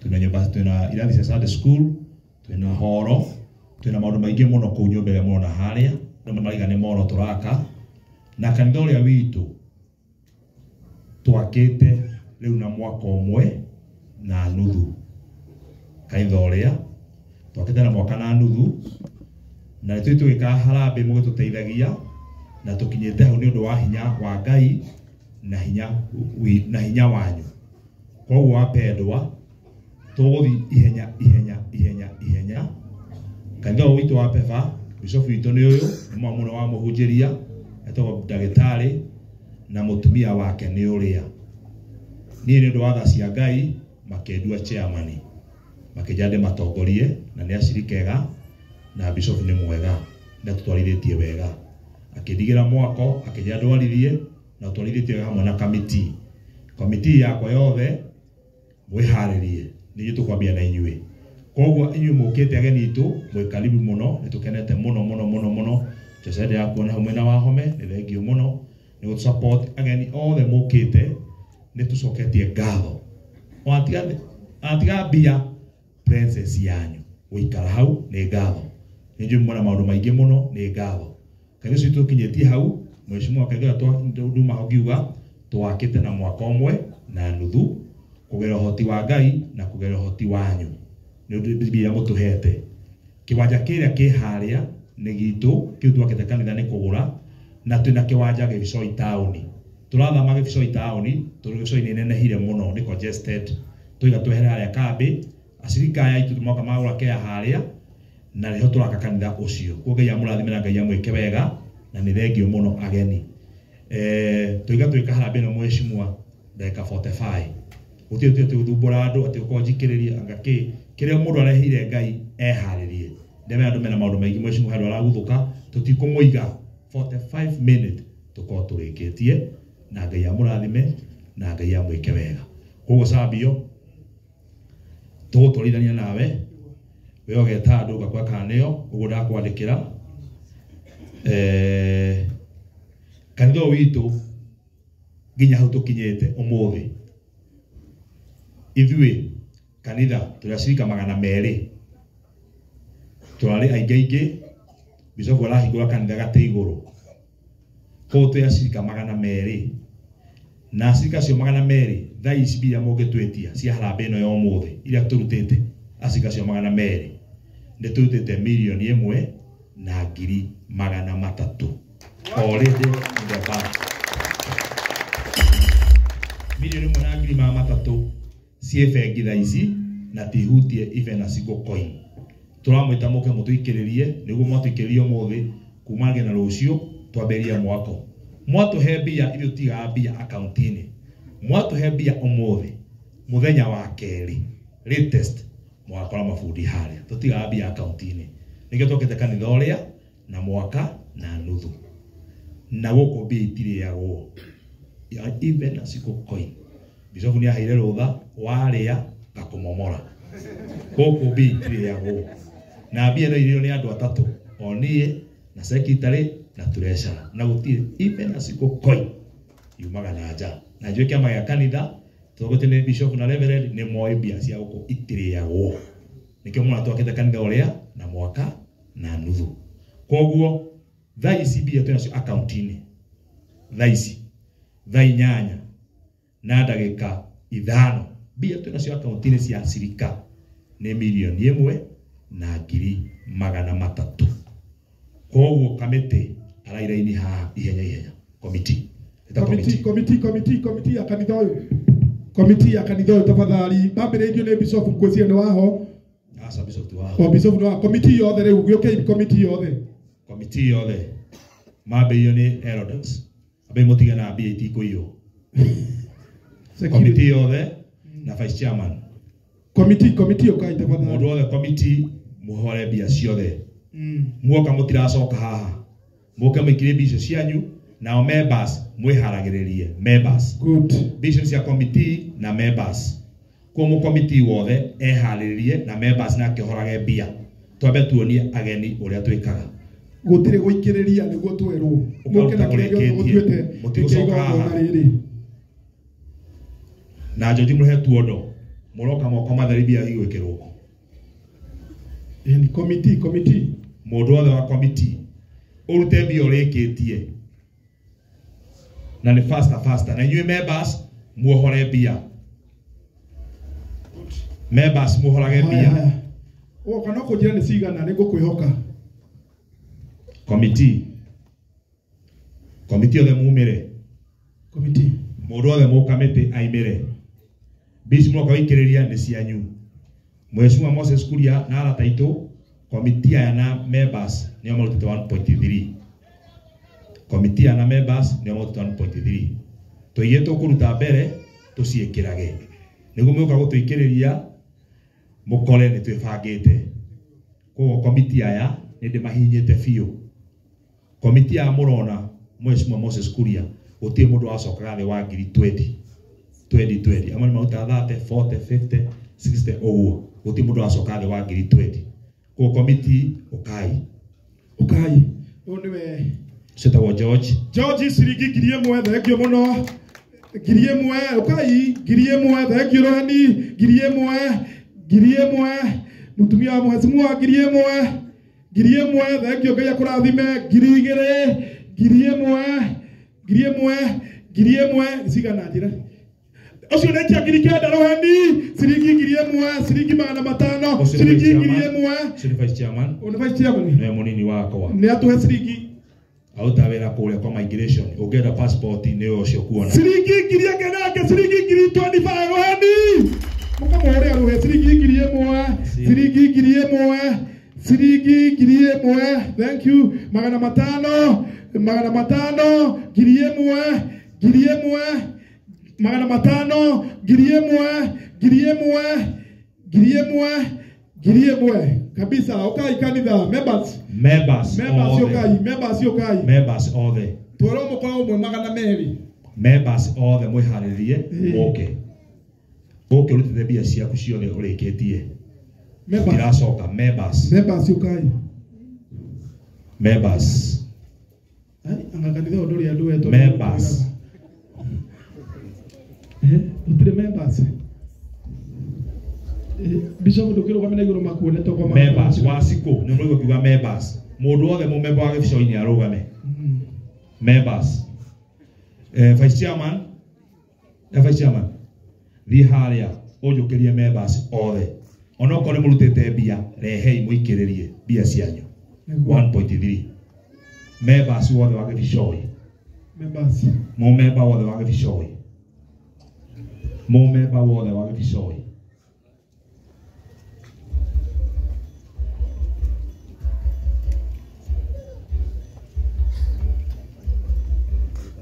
Twina nyũmba, twina irathi cia Sunday school, twina horo, twina maũndũ maingĩ mũno kũu nyũmba ĩrĩa mũrona harĩa. Andũ maraiga nĩ moro tũraka. Na kanitha ũrĩa witũ twakĩte rĩu na mwaka ũmwe na nuthu. Kanitha ũrĩa twakĩte na mwaka na nuthu, na nĩtũĩ tũgĩkaga harambee mũgĩtũteithagia, na tũkinyĩte hau nĩ ũndũ wa hinya wa Ngai na hinya na hinya wanyu. Koguo wapendwa, tũgũthiĩ ihenya ihenya ihenya ihenya. Kanitha ũyũ witũ wa Pefa, bishop witũ nĩ ũyũ, nĩ mwa mũno wa mũhunjĩria, etagwo ndagĩtarĩ, na mũtumia wake nĩ ũrĩa. Niĩ nĩ ũndũ wa tha cia Ngai makĩndua chairman, makĩnjĩra ndĩmatongorie, na nĩ acirika ega, na bishop nĩ mwega, nĩ atũtwarithĩtie wega. Akĩndigĩra mwako, akĩnjĩra ndwarithie, na twarithĩtie wega hamwe na kamiti. Kamiti yakwa yothe mwĩharĩrie, nĩ ithuĩ tũkwambia na inyuĩ. Koguo inyuĩ mũkĩte ageni aitũ, mwĩ karibu mũno, nĩ tũkenete mũno mũno mũno mũno. Cecende ya kuona hau mwena wa Home, nĩ thengio mũno nĩ gũ support ageni othe mũkĩte, nĩ tũcoketie ngatho. Atiga mbia princess yanyu gũikara hau nĩ ngatho. Nĩ njũĩ mwena maũndũ maingĩ mũno, nĩ ngatho. Kanitha ũcio tũkinyĩtie hau, mheshimiwa kanitha ũrĩa nduma hau ngiuga twakĩte na mwaka ũmwe na nuthu, kũgerera ũhoti wa Ngai na kũgerera ũhoti wanyu. Nĩ ũndũ mbia mũtũhete. Kĩwanja kĩrĩa kĩ harĩa nĩ gitũ, kĩu twakĩte kanitha nĩ kũgũra, na twĩna kĩwanja Gĩbicoi taũni. Tũrathama Gĩbicoi taũni, tondũ Gĩbicoi nĩ ĩnenehire mũno, nĩ congested. Tũiga twehere harĩa kambĩ, acirika aya aitũ moka magũra kea harĩa, na nĩho tũraka kanitha ũcio. Koguo Ngai amũrathime na Ngai amwĩke wega, na nĩ thengio mũno ageni. Tũiga twĩka harambee ĩno mheshimiwa ndagĩka 45. Gũtirĩ tũtirĩ tũgũthumbũra andũ atĩ ũkorwo njikĩrĩrie anga kĩ, kĩrĩa mũndũ areheire Ngai eharĩrie. Ndĩmera andũ mena maũndũ maingĩ, mheshimiwa handũ araguthũka, tũtikũmũiga 45 minute tũkorwo tũrĩkĩtie, na Ngai amũrathime na Ngai amwĩke wega. Koguo Sabio, tũgũtwarithania nawe, we ũgeta andũ ngakwa kana nĩo, ũguo ndakwandĩkĩra. Kanitha ũyũ witũ nginya hau tũkinyĩte ũmũthĩ, ithuĩ kanitha tũrĩ acirika 200, tũrarĩ aingĩ aingĩ, bishop arahingũra kanitha gatĩ igũrũ, koguo twĩ acirika 200, na acirika acio 200 thaa ici mbia mũngĩtwĩtia cia harambee ĩno ya ũmũthĩ iria tũrutĩte, acirika acio 200 nĩ tũrutĩte 1,300,000 already in the bank. 1,300,000 ciĩ bengi thaa ici, na tihutie even a single coin. Tũramwĩta mũke mũtũikĩrĩrie, nĩguo mwatũikĩrĩria ũmũthĩ, kuma nginya rũciũ twambĩrĩrie mwako. Mwatũhe mbia, ithuĩ tũtigaga mbia akaunti-inĩ. Mwatũhe mbia ũmũthĩ, mũthenya wa kerĩ, latest, mũgakora mabundi harĩa. Tũtigaga mbia akaunti-inĩ. Nĩkĩo twakĩte kanitha ũrĩa na mwaka na nuthu. Na gũkũ mbia itirĩagwo. Even a single coin. Bishop nĩ aheire rũtha, warĩa ngakũmomora. Gũkũ mbia itirĩagwo. Na mbia no irĩo nĩ andũ atatũ, o niĩ na secretary na treasurer. Na gũtirĩ even a single coin yumaga na nja. Na njũĩ kĩama gĩa kanitha, tũgũte nĩ bishop na reverend nĩ moĩ mbia cia gũkũ itirĩagwo. Nĩkĩo mũna twakĩte kanitha ũrĩa na mwaka na nuthu. Koguo thaa ici mbia twĩnacio akaunti-inĩ, thaa ici thaa inyanya na ndagĩka ithano, mbia twĩnacio akaunti-inĩ cia cirika nĩ 1,300,000. Koguo kamĩtĩ arairaini haha ihenya ihenya. Komiti. Ĩta Komiti, komiti. Komiti, komiti, komiti ya kanitha ũyũ. Komiti ya kanitha ũyũ tafadhali. Mambĩrĩirio nĩ bishop ngwĩciria nĩ waho. Aca, bishop ti waho. O bishop nĩ waho. Komiti yothe rĩu, gĩũkei komiti yothe. Komiti yothe. Mambĩrĩirio nĩ elders. Ambe mũtige na mbia itikũiywo. Komiti yothe na vice chairman. Komiti, komiti ũkai tafadhali. Mũndũ wothe komiti mũhore mbia ciothe. Muoka mũtiracoka haha. Mũke mũikirie mbia icio cianyu, nao members mwĩharagĩrĩrie members. Good. Mbia icio cia komiti na members. Koguo mũkomiti wothe eharĩrĩrie na members nake ohorage mbia. Twambe tuonie ageni ũrĩa twĩkaga. Gũtirĩ gũikĩrĩria nĩguo twerwo. Mũke na kĩrĩa gĩothe mũtuĩte Mũtigũcoka nĩkĩo haha. igongona rĩrĩ. Na George mũrehe tuondo. Mũroka moko matheri mbia igwĩkĩrwo. Ni committee. Mũndũ wothe wa committee ũrute mbia ũrĩkĩtie. Na nĩ faster. Na inyuĩ members muohore mbia. Members muohorage mbia. Woka no kũnjĩra nĩ cigana nĩ ngũkwĩhoka. Committee. Committee othe mumĩre. Committee. Mũndũ wothe mũkamĩtĩ aimĩre. Mbia mũroka gũikĩrĩria nĩ cianyu. Mheshimiwa Moses Kuria na arata aitũ, committee aya na members nĩo marutĩte 1.3. Committee aya na members nĩo marutĩte 1.3. Tũigĩtwo kũruta mbere tũciĩkĩrage. Nĩguo mũgũka gũtũikĩrĩria mũkore nĩ twĩbangĩte. Koguo committee aya nĩ ndĩmahinyĩte biũ. Committee aya mũrona Mheshimiwa Moses Kuria gũtirĩ mũndũ wacokaga thĩ wa ngiri 20. 20. Amwe nĩ marutaga 30, 40, 50, 60 ũguo. Gũtirĩ mũndũ wacoka thĩ wa ngiri 20. Koguo committee ũkai. Ũkai. Ũyũ nĩwe Cĩtagwo George. George ciringi 1000 thengio mũno. 1000 ũkai 1000 thengio Rohani 1000 1000 mũtumia wa mheshimiwa 1000 1000 thengio Ngai akũrathime 2000 1000 1000 1000 cigana njĩra ũcio nĩ njia 9,000 Rohani ciringi 1000 ciringi 500 ciringi 1000 Ũcio nĩ vice chairman. Ũyũ nĩ vice chairman. Nĩwe mũnini wakwa. Nĩ atũhe ciringi aruta wĩra kũrĩa kwa migration. Ũngĩenda passport nĩ ũcio kuona. Ciringi 1000 nake ciringi 25,000 Rohani. Mũkamũhũrĩra rũhe ciringi 1000 ciringi 1000 ciringi 1000 thank you 500 500 1000 1000 500 1000 1000 1000 1000 kabisa. Ukai kanitha members ukai members ukai members othe twero mukorwo mwe 200 members othe mwiharĩrie mũke ũke ũrutĩte mbia ciaku ciothe ũrĩkĩtie tiracoka members ukai members ai anga kanitha ũndũ ũrĩa andũ wetwo members ũtirĩ members Bishop ndũkĩrũgame na igũrũ makuone to kwa members wa Siko nĩ mũraigua kiuga members mũndũ wothe mũmemba wa gĩbico-inĩ arũgame members vice chairman thiĩ harĩa ũnjũkĩrie members othe onokorwo nĩ mũrutĩte mbia rehei mũikĩrĩrie mbia cianyu 1.3 members wothe wa gĩbicoi members mũmemba wothe wa gĩbicoi mũmemba wothe wa gĩbicoi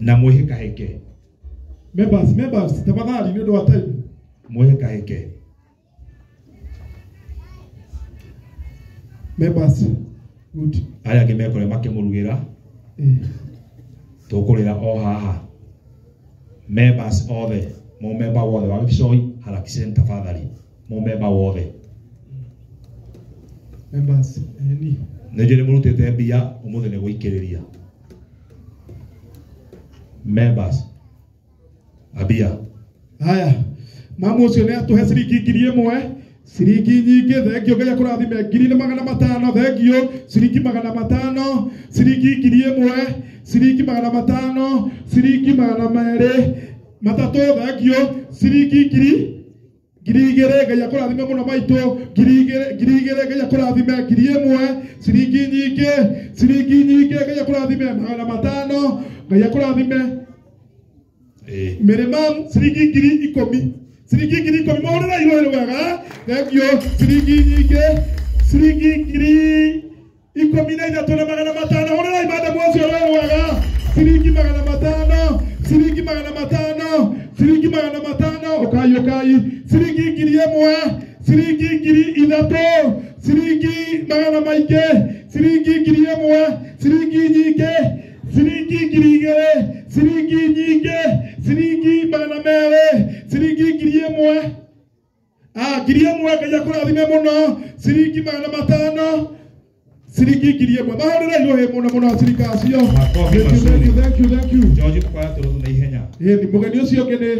na mwĩhĩkahĩke members tafadhali nĩ ũndũ wa time mwĩhĩkahĩke members good arĩa angĩ mekore makĩmũrugĩra tũkũrĩra o haha members othe mũmemba wothe wa gĩbicoi harakisheni tafadhali mũmemba wothe members ni nĩ njũĩ nĩ mũrutĩte mbia ũmũthĩ nĩ gũikĩrĩria members abia haya mamu ũcio nĩ atũhe ciringi 1000 ciringi nyingĩ thengio Ngai akũrathime 1500 thengio ciringi 500 ciringi 1000 ciringi 500 ciringi 200 3 thengio ciringi 2000 Ngai akũrathime mũno maitũ 2000 Ngai akũrathime 1000 ciringi nyingĩ Ngai akũrathime 500 Ngai akũrathime minimum ciringi 10,000 ciringi 10,000 mahũrĩra irũhĩ wega thengio ciringi nyingĩ ciringi 13,500 hũrĩra imanda mwacio rũhĩ wega ciringi 500 ciringi 500 ciringi 500 ũkai ũkai ciringi 1000 ciringi 3,000 ciringi magana maingĩ ciringi 1000 ciringi nyingĩ ciringi 2,000 ciringi nyingĩ ciringi 200 ciringi 1000 1000 Ngai akũrathime mũno ciringi 500 ciringi 1000 mahũrĩra irũhĩ mũno mũno acirika acio. Thank you. George mũkoya tũrũthũ na ihenya Ĩĩ mũgeni ũcio ũngĩ nĩ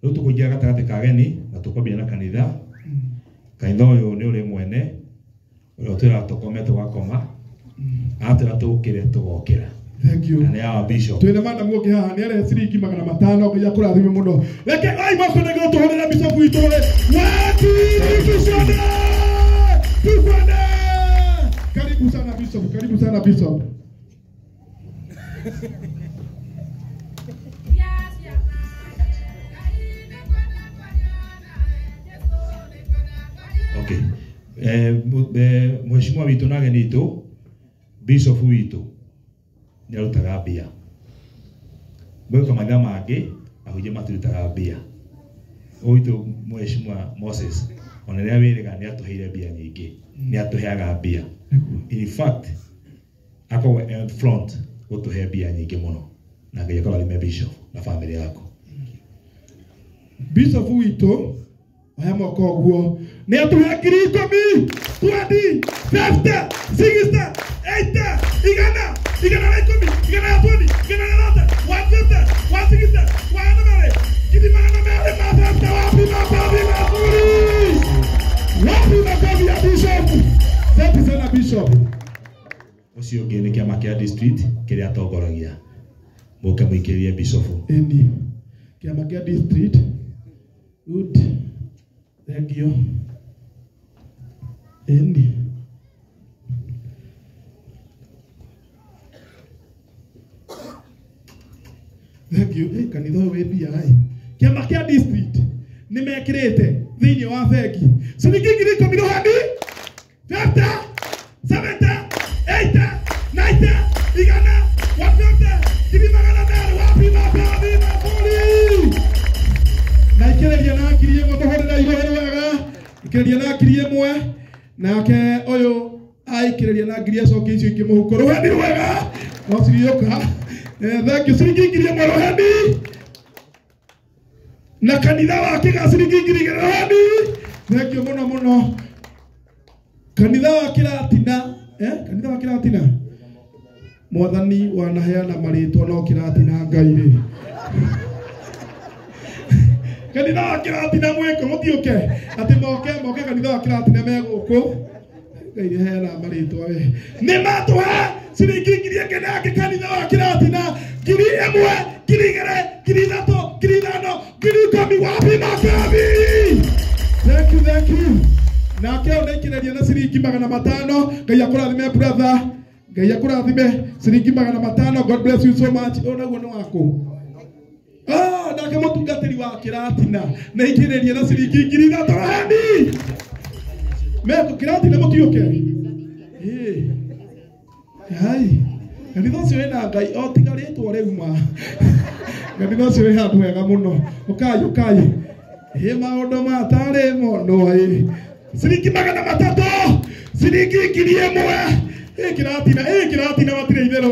Rĩu tũkũingĩra gatagatĩ ka ageni na tũkwambia na kanitha. Kanitha ũyũ nĩ ũrĩ mwene ũrĩa ũtwĩraga tũkome tũgakoma, atwĩra tũkĩre tũgokĩra. Thank you. Na nĩ awa bishop. Twĩna madam ũngĩ haha nĩ arehe ciringi 500 Ngai akũrathime mũno. Reke ai moko nĩguo tũhũrĩre bishop witũ rĩ. Watirikishane! Tukwende! Karibu sana bishop, karibu sana bishop. Okay. Mheshimiwa witũ na ageni aitũ, bishop witũ nĩ arutaga mbia. Gwĩka maitha mangĩ ahunjia matirutaga mbia. Ũyũ witũ Mheshimiwa Moses ona rĩrĩa wĩrĩga nĩ atũheire mbia nyingĩ, nĩ atũheaga mbia. In fact akoragwo in front gũtũhe mbia nyingĩ mũno, na Ngai akũrathime bishop na family yaku. Bishop witũ oya moko ũguo nĩ atũhe 10,000, 20, 50, 60, 80, 100, 110, 120, 130, 150, 160, 100, 200, 200. Wapi makofi mazuri? Wapi makofi ya bishop? Asante sana bishop. Ũcio ũngĩ nĩ kĩama kĩa district kĩrĩa atongoragia. Mũke mũikĩrie bishop. Eni kĩama kĩa district. Good. Thank you. Eni. Thank you. Hey, kanitha ũyũ wĩ mbia ĩ. Kĩama kĩa district nĩ mekĩrĩte thĩinĩ wa bengi ciringi 10,000 rũhani, 50, 70, 80, 90, 100, 150, 200. Wapi makofi mazuri? Na ikĩrĩria na 1,000 tũhũrĩre irũhĩ rwega. Ikĩrĩria na 1,000 nake ũyũ aikĩrĩria na 1,000 acokie icio ingĩ mũhuko. Rũheni rwega no ciriũka. Thank you. Ciringi 1,000 rũheni na kanitha wa Kĩga ciringi 2,000 rũheni. Thank you mũno mũno. Kanitha wa Kĩratina, kanitha wa Kĩratina mwathani wanaheana marĩtwa no Kĩratina Ngai rĩ. Kanitha wa Kĩratina mwĩko mũtiũke atĩ moke kanitha wa Kĩratina me gũkũ. Ngai nĩaheana marĩtwa we. Nĩ matũhe ciringi 1,000 nake kanitha wa Kĩratina 1,000, 2,000, 3,000, 5,000, 10,000. Wapi makofi? Thank you, thank you. Nake ũndaikĩrĩria na ciringi 500. Ngai akũrathime brother. Ngai akũrathime ciringi 500. God bless you so much. Ũyũ naguo nĩ waku. Nake mũtungatĩri wa Kĩratina nĩ aikĩrĩria na ciringi 3,000 rũheni. Meko Kĩratina mũtiũke. Hai. Kanitha ũcio wĩna Ngai o tiga rĩtwa rĩuma. Kanitha ũcio wĩ handũ hega mũno. Ũkai ũkai. Ĩ maũndũ matarĩ mũno ĩ. Ciringi 300, ciringi 1,000. Ĩ Kĩratina, ĩ Kĩratina matirĩ itherũ.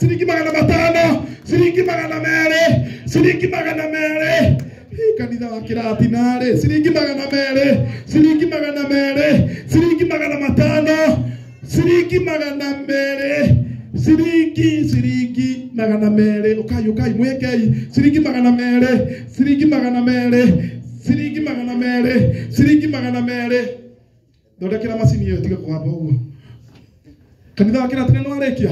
Ciringi 500, ciringi 200, ciringi 200. Ĩ kanitha wa Kĩratina rĩ, ciringi 200, ciringi 200, ciringi 500, ciringi 200, ciringi 200. Ũkai ũkai mwĩkei ciringi 200, ciringi 200, ciringi 200, ciringi 200. Thondekera macini ĩyo tiga kũgamba ũguo. Kanitha wa Kĩratina nĩ warĩkia?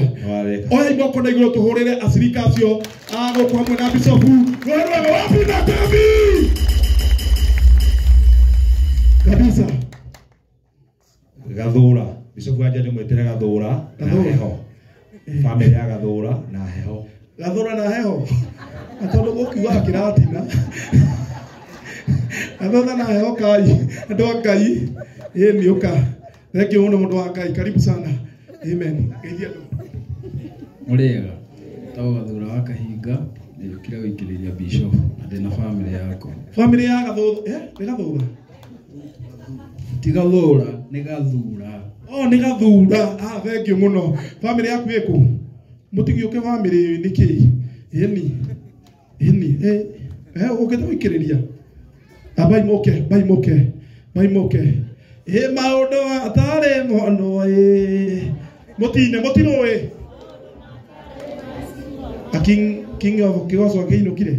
Oya moko na igũrũ tũhũrĩre acirika acio a gũkũ hamwe na bishop. Rũhĩ rwega. Wapi makofi? Kabisa. Gathũra. Bishop wanja nĩ mwĩtĩre Gathũra na heho. Family ya Gathũra na heho. Gathũra na heho. Na tondũ gũkiugaga Kĩratina. Gathũra na heho kai. Andũ a Ngai. Ĩ nĩ ũka. Thank you mũno mũndũ wa Ngai. Karibu sana. Amen. Geithia andũ. Mũrĩega. Tagwo Gathũra wa Kahinga, nĩnjũkire gũikĩrĩria bishop na ndĩna family yakwa. Family ya Gathũra, nĩ Gathũra? Ti Gathũra, nĩ Gathura. Oh, nĩ Gathura. Ah, thank you mũno. Family yaku ĩkũ? Mũtigĩũke family nĩkĩ? Ĩni. Ĩni. Ũkĩte gũikĩrĩria. Bai moke, bai moke, bai moke. Ĩ maũndũ matarĩ mũno ĩ. Mũtine, mũtirũĩ. A king of Kigoso akĩinũkire.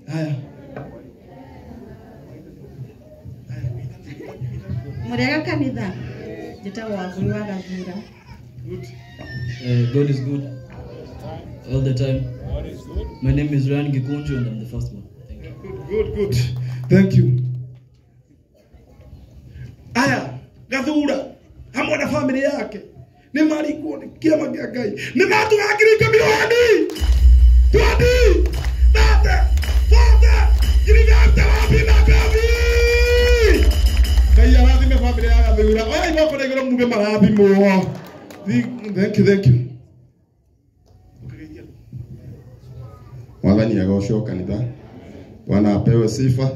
Haya. Murega kanitha. Njĩtagwo Wangũi wa Gathura. Good. God is good all the time. God is good. My name is Ryan Gikunju and I'm the first one. Thank you. Good, good, good. Thank you. Aya, Gathura hamwe na family yake nĩ marigwo nĩ kĩama kĩa Ngai. Nĩ matũgakiri ikũmi wani. 20, 30, 40, ngiri 50 wapi makofi. Ngai arathime family ya Gathura. Oya moko na igũrũ muge marathimwo. Thank you, thank you. Mwathani agocwo kanitha. Bwana apewe sifa.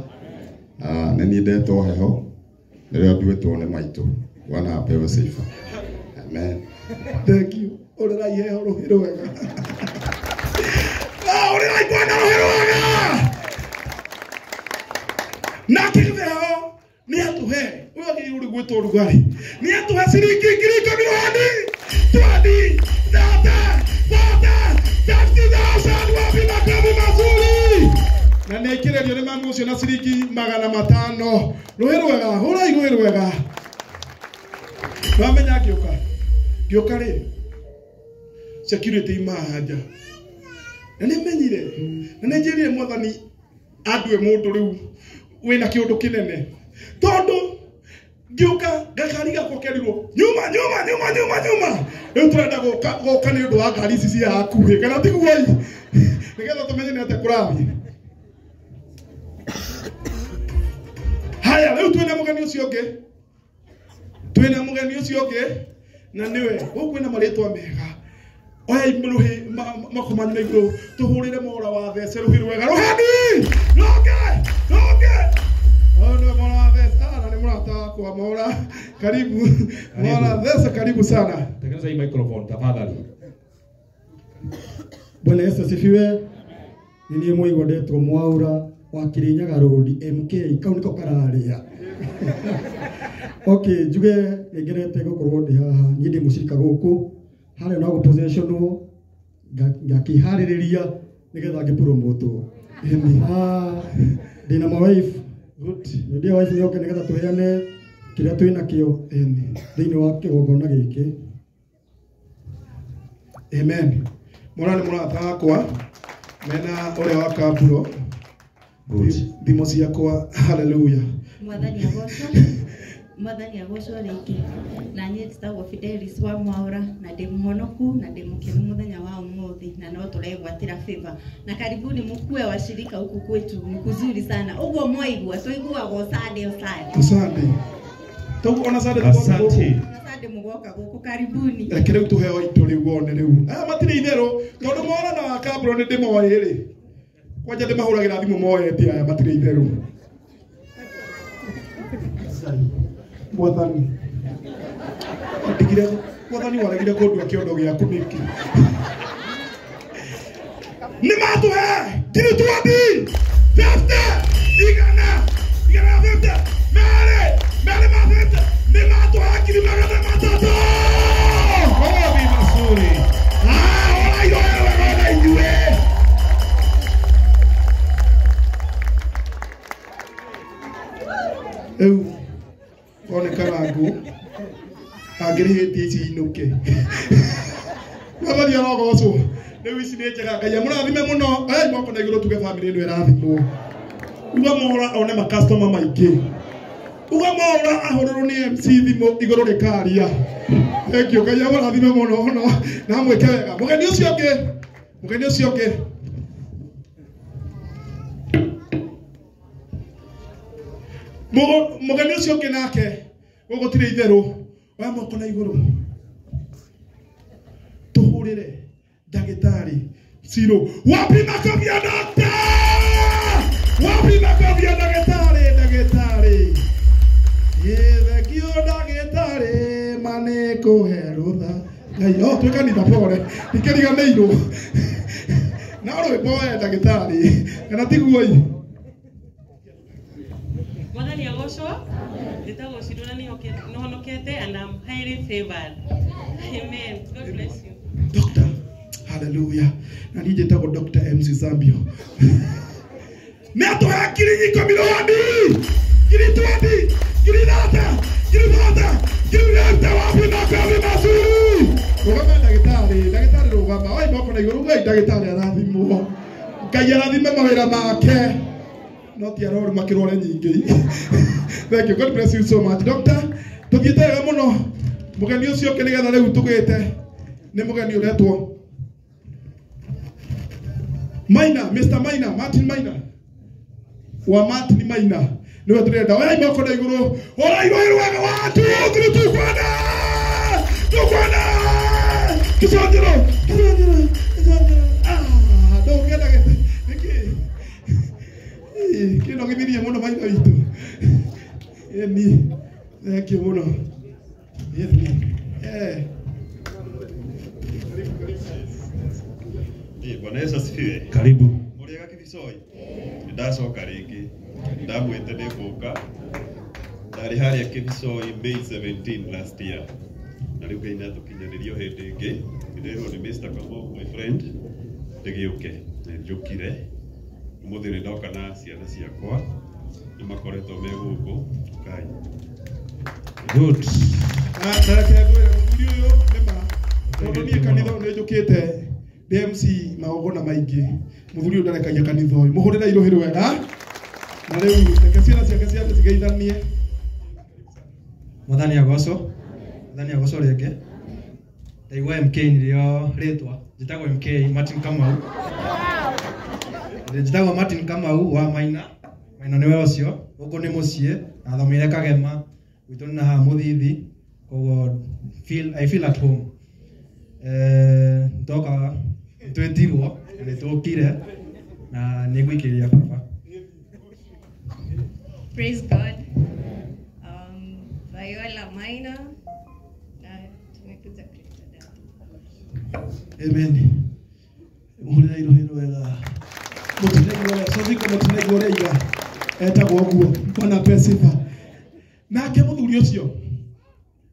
Nĩ niĩ ndetwo heho nĩrĩo nduĩtwo nĩ maitũ. Bwana apewe sifa. Amen. Thank you. Ũrĩrai heho rũhĩ rwega. Ũrĩrai Bwana rũhĩ rwega. Nake heho nĩ atũhe. Ũyũ agĩrĩirwo rĩu gwĩtwo rugarĩ. Nĩ atũhe ciringi ngiri ikũmi wani. 20, 30, 40, 50,000 wapi makofi mazuri. Na nĩ aikĩrĩrio nĩ mamu ũcio na ciringi 500. Rũhĩ rwega, hũrai rũhĩ rwega. Wamenya ngĩũka. Ngĩũka rĩ, security imahanja. Na nĩ menyire, na nĩ njĩrire Mwathani andue mũndũ rĩu wĩna kĩũndũ kĩnene. Tondũ ngĩũka gakari gakwa kerirwo nyuma nyuma nyuma nyuma nyuma. Rĩu tũrenda gũka nĩ ũndũ wa ngari ici cia hakuhĩ kana tiguo ĩ? Nĩgetha tũmenye nĩ atĩa kũrathiĩ. Haya, rĩu twĩna mũgeni ũcio ũngĩ. Twĩna mũgeni ũcio ũngĩ na nĩwe gũkũ kwĩna marĩtwa mega. Oya rũhĩ moko manyu na igũrũ tũhũrĩre mora wa thece rũhĩ rwega. Rũheni! Rũke! Rũke! Ũyũ nĩwe mora wa thece. Na nĩ mũrata wakwa mora. Karibu. Mora thece, karibu sana. Tengeneza hii microphone tafadhali. Bwana Yesu asifiwe. Nĩ niĩ mũigua ndetwo Mwaura wa Kirinyaga Road MK kau nĩko kararia. Okay, njuge nĩngenete gũkorwo ndĩ haha. Niĩ ndĩ mũcirika gũkũ harĩa no gũpositionwo ngakĩharĩrĩria nĩgetha ngĩpromotwo. Ndĩna ma wife. Good. Ndĩ wife nĩoke nĩgetha tũheane kĩrĩa twĩ nakĩo thĩinĩ wa kĩgongona gĩkĩ. Amen. Mora nĩ mũrata wakwa mena ũrĩa wa Kamburo. Good. Thimũ ciakwa. Hallelujah. Mwathani agocwo. Mwathani agocwo rĩngĩ. Na niĩ njĩtagwo Fidelis wa Mwaura na ndĩ mũhonoku na ndĩ mũkenu mũthenya wa ũmũthĩ na no tũregwatĩra favor. Na karibuni mkue washirika huku kwetu, ni kuzuri sana. Ũguo mwaigua tũiguagwo Sunday o Sunday. Sunday. Toguo ona Sunday. Asante. Sunday mũgoka gũkũ karibuni. Reke rĩu tũheo indo rĩu wone rĩu. Aya matirĩ itherũ tondũ mora na wa Kamburo nĩ ndĩmoĩ rĩ. Kwanja ndĩmahũragĩra thimũ moete aya matirĩ itherũ. Mwathani ndigire Mwathani waregire kũndua kĩondo gĩaku nĩkĩ? Nĩ matũhe ngiri 20, 50, igana, igana 50, merĩ, merĩ ma 50, nĩ matũhe ngiri 300. Makofi mazuri. Ũrai rũhĩ rwega ona inyuĩ. Rĩu onekana ngũ angĩrĩhĩtie ici inũke. Mwathani arogocwo. Rĩu ici nĩ njega. Ngai amũrathime mũno. Oyai moko na igũrũ tuge family ĩno ĩrathimwo. Uga Mwaura one makastoma maingĩ. Uga Mwaura ahũrĩrwo nĩ MC thimũ igũrũ rĩkaria. Thank you. Ngai amũrathime mũno mũno na amwĩke wega. Mũgeni ũcio ũngĩ. Mũgeni ũcio ũngĩ. Mũgeni ũcio ũngĩ nake gũgũtirĩ itherũ. Oya moko na igũrũ tũhũrĩre ndagĩtarĩ Ciro. Wapi makofi ya doctor? Wapi makofi ya ndagĩtarĩ? Ndagĩtarĩ. Thengio ndagĩtarĩ mane kũhe rũtha. Ngai, oh, twĩ kanitha pore. Ndikĩriganĩirwo. Na rwĩmbo we ndagĩtarĩ. Kana tiguo ĩ? Mwathani agocwo. Njĩtagwo Ciro na nĩhonokete and I'm highly favored. Amen. God bless you. Doctor. Hallelujah. Na niĩ njĩtagwo Dr. MC Zambio. Nĩ atũhe ngiri ikũmi rũni. Ngiri 20, ngiri 30, ngiri 40 ngiri 50 wapi makofi mazuri. Rũgama ndagĩtarĩ, ndagĩtarĩ rũgama, oi moko na igũrũ, ngai ndagĩtarĩ arathimwo. Ngai arathime mawĩra make. No ti arwaru makĩrware nyingĩ. Thank you. God bless you so much. Doctor, tũthiĩte wega mũno. Mũgeni ũcio ũngĩ nĩgetha rĩu tũgĩte nĩ mũgeni ũretwo Maina, Mr. Maina, Martin Maina. Wa Martin Maina. Niwe tũrenda. Oya moko na igũrũ. Ora irũĩ rwega. 1 2 3 tukwenda. Tukwenda. Kiconjero. Kiconjero. Kiconjero. Ah, ndũngĩenda gĩtĩ. Nĩkĩ? Kĩno gĩthirie mũno maitho witũ. Ĩni. Thank you mũno. Ĩni. Eh. Bwana Yesu asifiwe. Karibu. Mũrĩega Kibicoi? Ndacoka rĩngĩ. Ndamwĩte nĩ ngũka. Ndarĩ harĩa Kibicoi May 17 last year. Na rĩu Ngai nĩatũkinyanĩria o hĩndĩ ĩngĩ. Ndĩrerwo nĩ Mr. Kamau, my friend, ndĩgĩũke. Na njũkire. Ũmũthĩ nĩ ndoka na ciana ciakwa. Nĩ makoretwo me gũkũ. Ngai. Good. Na reke ngwĩre mũthuri ũyũ nĩ ma. Tondũ niĩ kanitha ũyũ nĩ njũkĩte ndĩ MC magongona maingĩ. Mũthuri ũyũ ndarekagia kanitha ũyũ. Mũhũrĩre irũhĩ rwega. Na rĩu reke ciana ciake ciambe cigeithanie. Mwathani agocwo. Mwathani agocwo rĩngĩ. Ndaigua MK nĩrĩo rĩtwa. Njĩtagwo MK Martin Kamau. Njĩtagwo Martin Kamau wa Maina. Maina nĩwe ũcio. Gũkũ nĩ mũciĩ. Nathomeire Kagema. Gwitũ nĩ na haha Mũthithi. Koguo I feel at home. Ndoka twĩtirwo na nĩtũkire na nĩngũikĩrĩria baba. Praise God. Viola Maina na tumekuja kuleta dawa. Amen. Mũhũrĩre irũhĩ rwega. Mũtinaigua ũrĩa, Sofiko mũtinaigua ũrĩa aiga. Etagwo ũguo. Bwana apewe sifa. Nake mũthuri ũcio,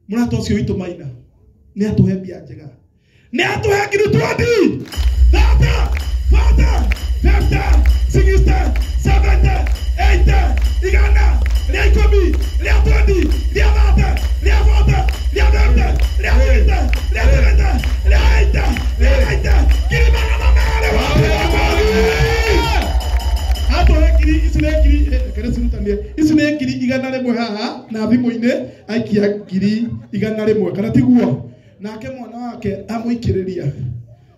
mũrata ũcio witũ Maina, nĩ atũhe mbia njega. Nĩ atũhe ngiri 20, 30, 40, 50, 60, 70, 80, igana, rĩa ikũmi, rĩa 20, rĩa 30, rĩa 40, rĩa 50, rĩa 60, rĩa 70, rĩa 80, rĩa 90, ngiri 200 wapi makofi. Atũhe ngiri ici nĩ ngiri, kere cirutanie, ici nĩ ngiri 100 haha na thimũ-inĩ aikia ngiri 100 kana tiguo. Nake mwana wake amũikĩrĩria.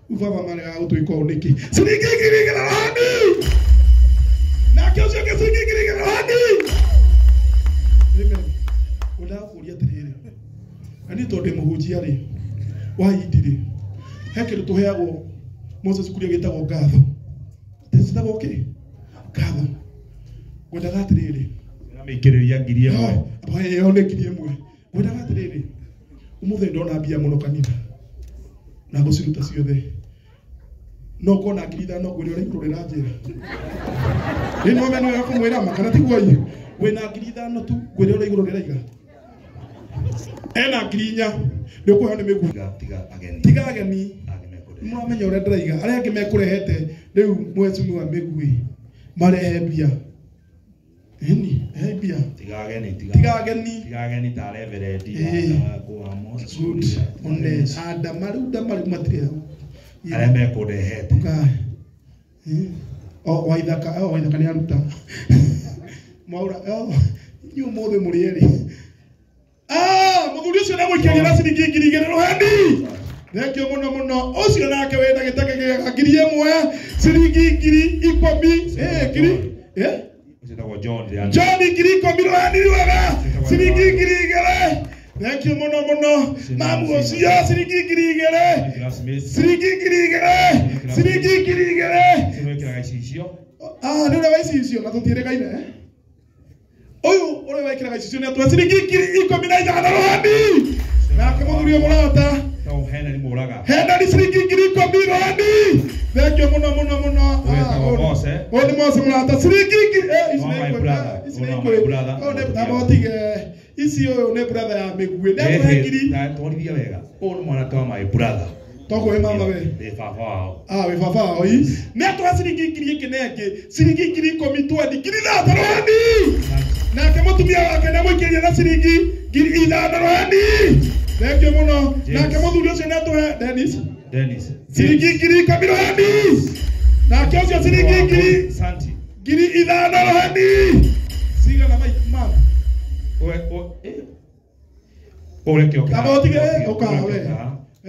Rĩu baba maregaga gũtwĩka ũũ nĩkĩ? Ciringi ngiri igana rani. Nake ũcio ũngĩ ciringi ngiri igana rani. Amen. Ngwendaga kũũria atĩrĩrĩ, na niĩ tondũ ndĩ mũhunjia rĩ, wa hindi rĩ, he kĩndũ tũheagwo Moses Kuria gĩtagwo ngatho. Citagwo kĩ? Ngatho. Ngwendaga atĩrĩrĩ, Amĩikĩrĩria ngiri ĩmwe. ĩyo nĩ ngiri ĩmwe. Ngwendaga atĩrĩrĩ, ũmũthĩ ndona mbia mũno kanitha na ngũciruta ciothe. No ngona ngiri ithano ngwĩre ũrĩa igũrũ rĩranjĩra. Ĩ no meno ya kũmwĩra ma kana tiguo ĩ? Wĩna ngiri ithano tu ngwĩre ũrĩa igũrũ rĩraiga. Ena ngiri inya nĩ ũkũheo nĩ mĩguĩ. Tiga ageni. Tiga ageni. Nĩmũramenya ũrĩa ndĩraiga. Arĩa angĩ mekũrehete rĩu mheshimiwa mĩguĩ marehe mbia. Ĩni, rehe mbia. Tiga ageni, Tiga ageni. Tiga ageni ta Reverend wa Moses. Good. One andama rĩu ndama rĩu matirĩ hau. Arĩa mekũndehete. O Waithaka, o Waithaka nĩ aruta. Mwaura, o inyuĩ ũmũthĩ mũrĩ erĩ. Ah, mũthuri ũcio ndamũikĩria na ciringi ngiri igĩrĩ rũheni. Thank you mũno mũno. Ũcio nake wĩna gĩtenge kĩega ngiri ĩmwe, ciringi ngiri ikũmi, ngiri, Ũcio John. John ngiri ikũmi rũheni rwega, ciringi ngiri igĩrĩ. Thank you mũno mũno. Mamu ũcio ciringi ngiri igĩrĩ. Ciringi ngiri igĩrĩ. Ciringi ngiri igĩrĩ. Wĩkĩraga icicio. Ah, nĩ ũrĩa wa icicio na tũtiĩrĩgaine. Ũyũ ũrĩa wekĩraga icicio nĩ atũhe ciringi ngiri ikũmi na ithano rũheni. Nake mũthuri ũyũ mũrata. No Henry Mũraga. Henry ciringi ngiri ikũmi rũheni. Thank you mũno mũno mũno. Wĩtagwo Mose. Ũyũ nĩ Mose mũrata. Ciringi ngiri ici nĩ my ikũmi. brother. Ici nĩ Oh, no, ikũmi. my brother. Ũyũ nĩ amotige. Ici ũyũ nĩ brother ya mĩguĩ. Nĩ atũhe ngiri. Twarithia wega. Ũyũ nĩ mwanake wa my brother. Togo we mama we. Ndĩ baba wao. Ah, we baba wao ii. Nĩ atũhe ciringi ngiri ĩngĩ na ĩngĩ, ciringi 10,000 20, 5,000 rũheni. Nake mũtumia wake nĩ amũikĩria na ciringi 5,000 rũheni. Thank you mũno. Nake mũthuri ũcio nĩ atũhe Dennis. Dennis. Ciringi 10,000 rũheni. Nake ũcio ciringi ngiri Santi. 5,000 rũheni. Cigana mai mama. Ũreke ũke. Amba ũtige ũka we.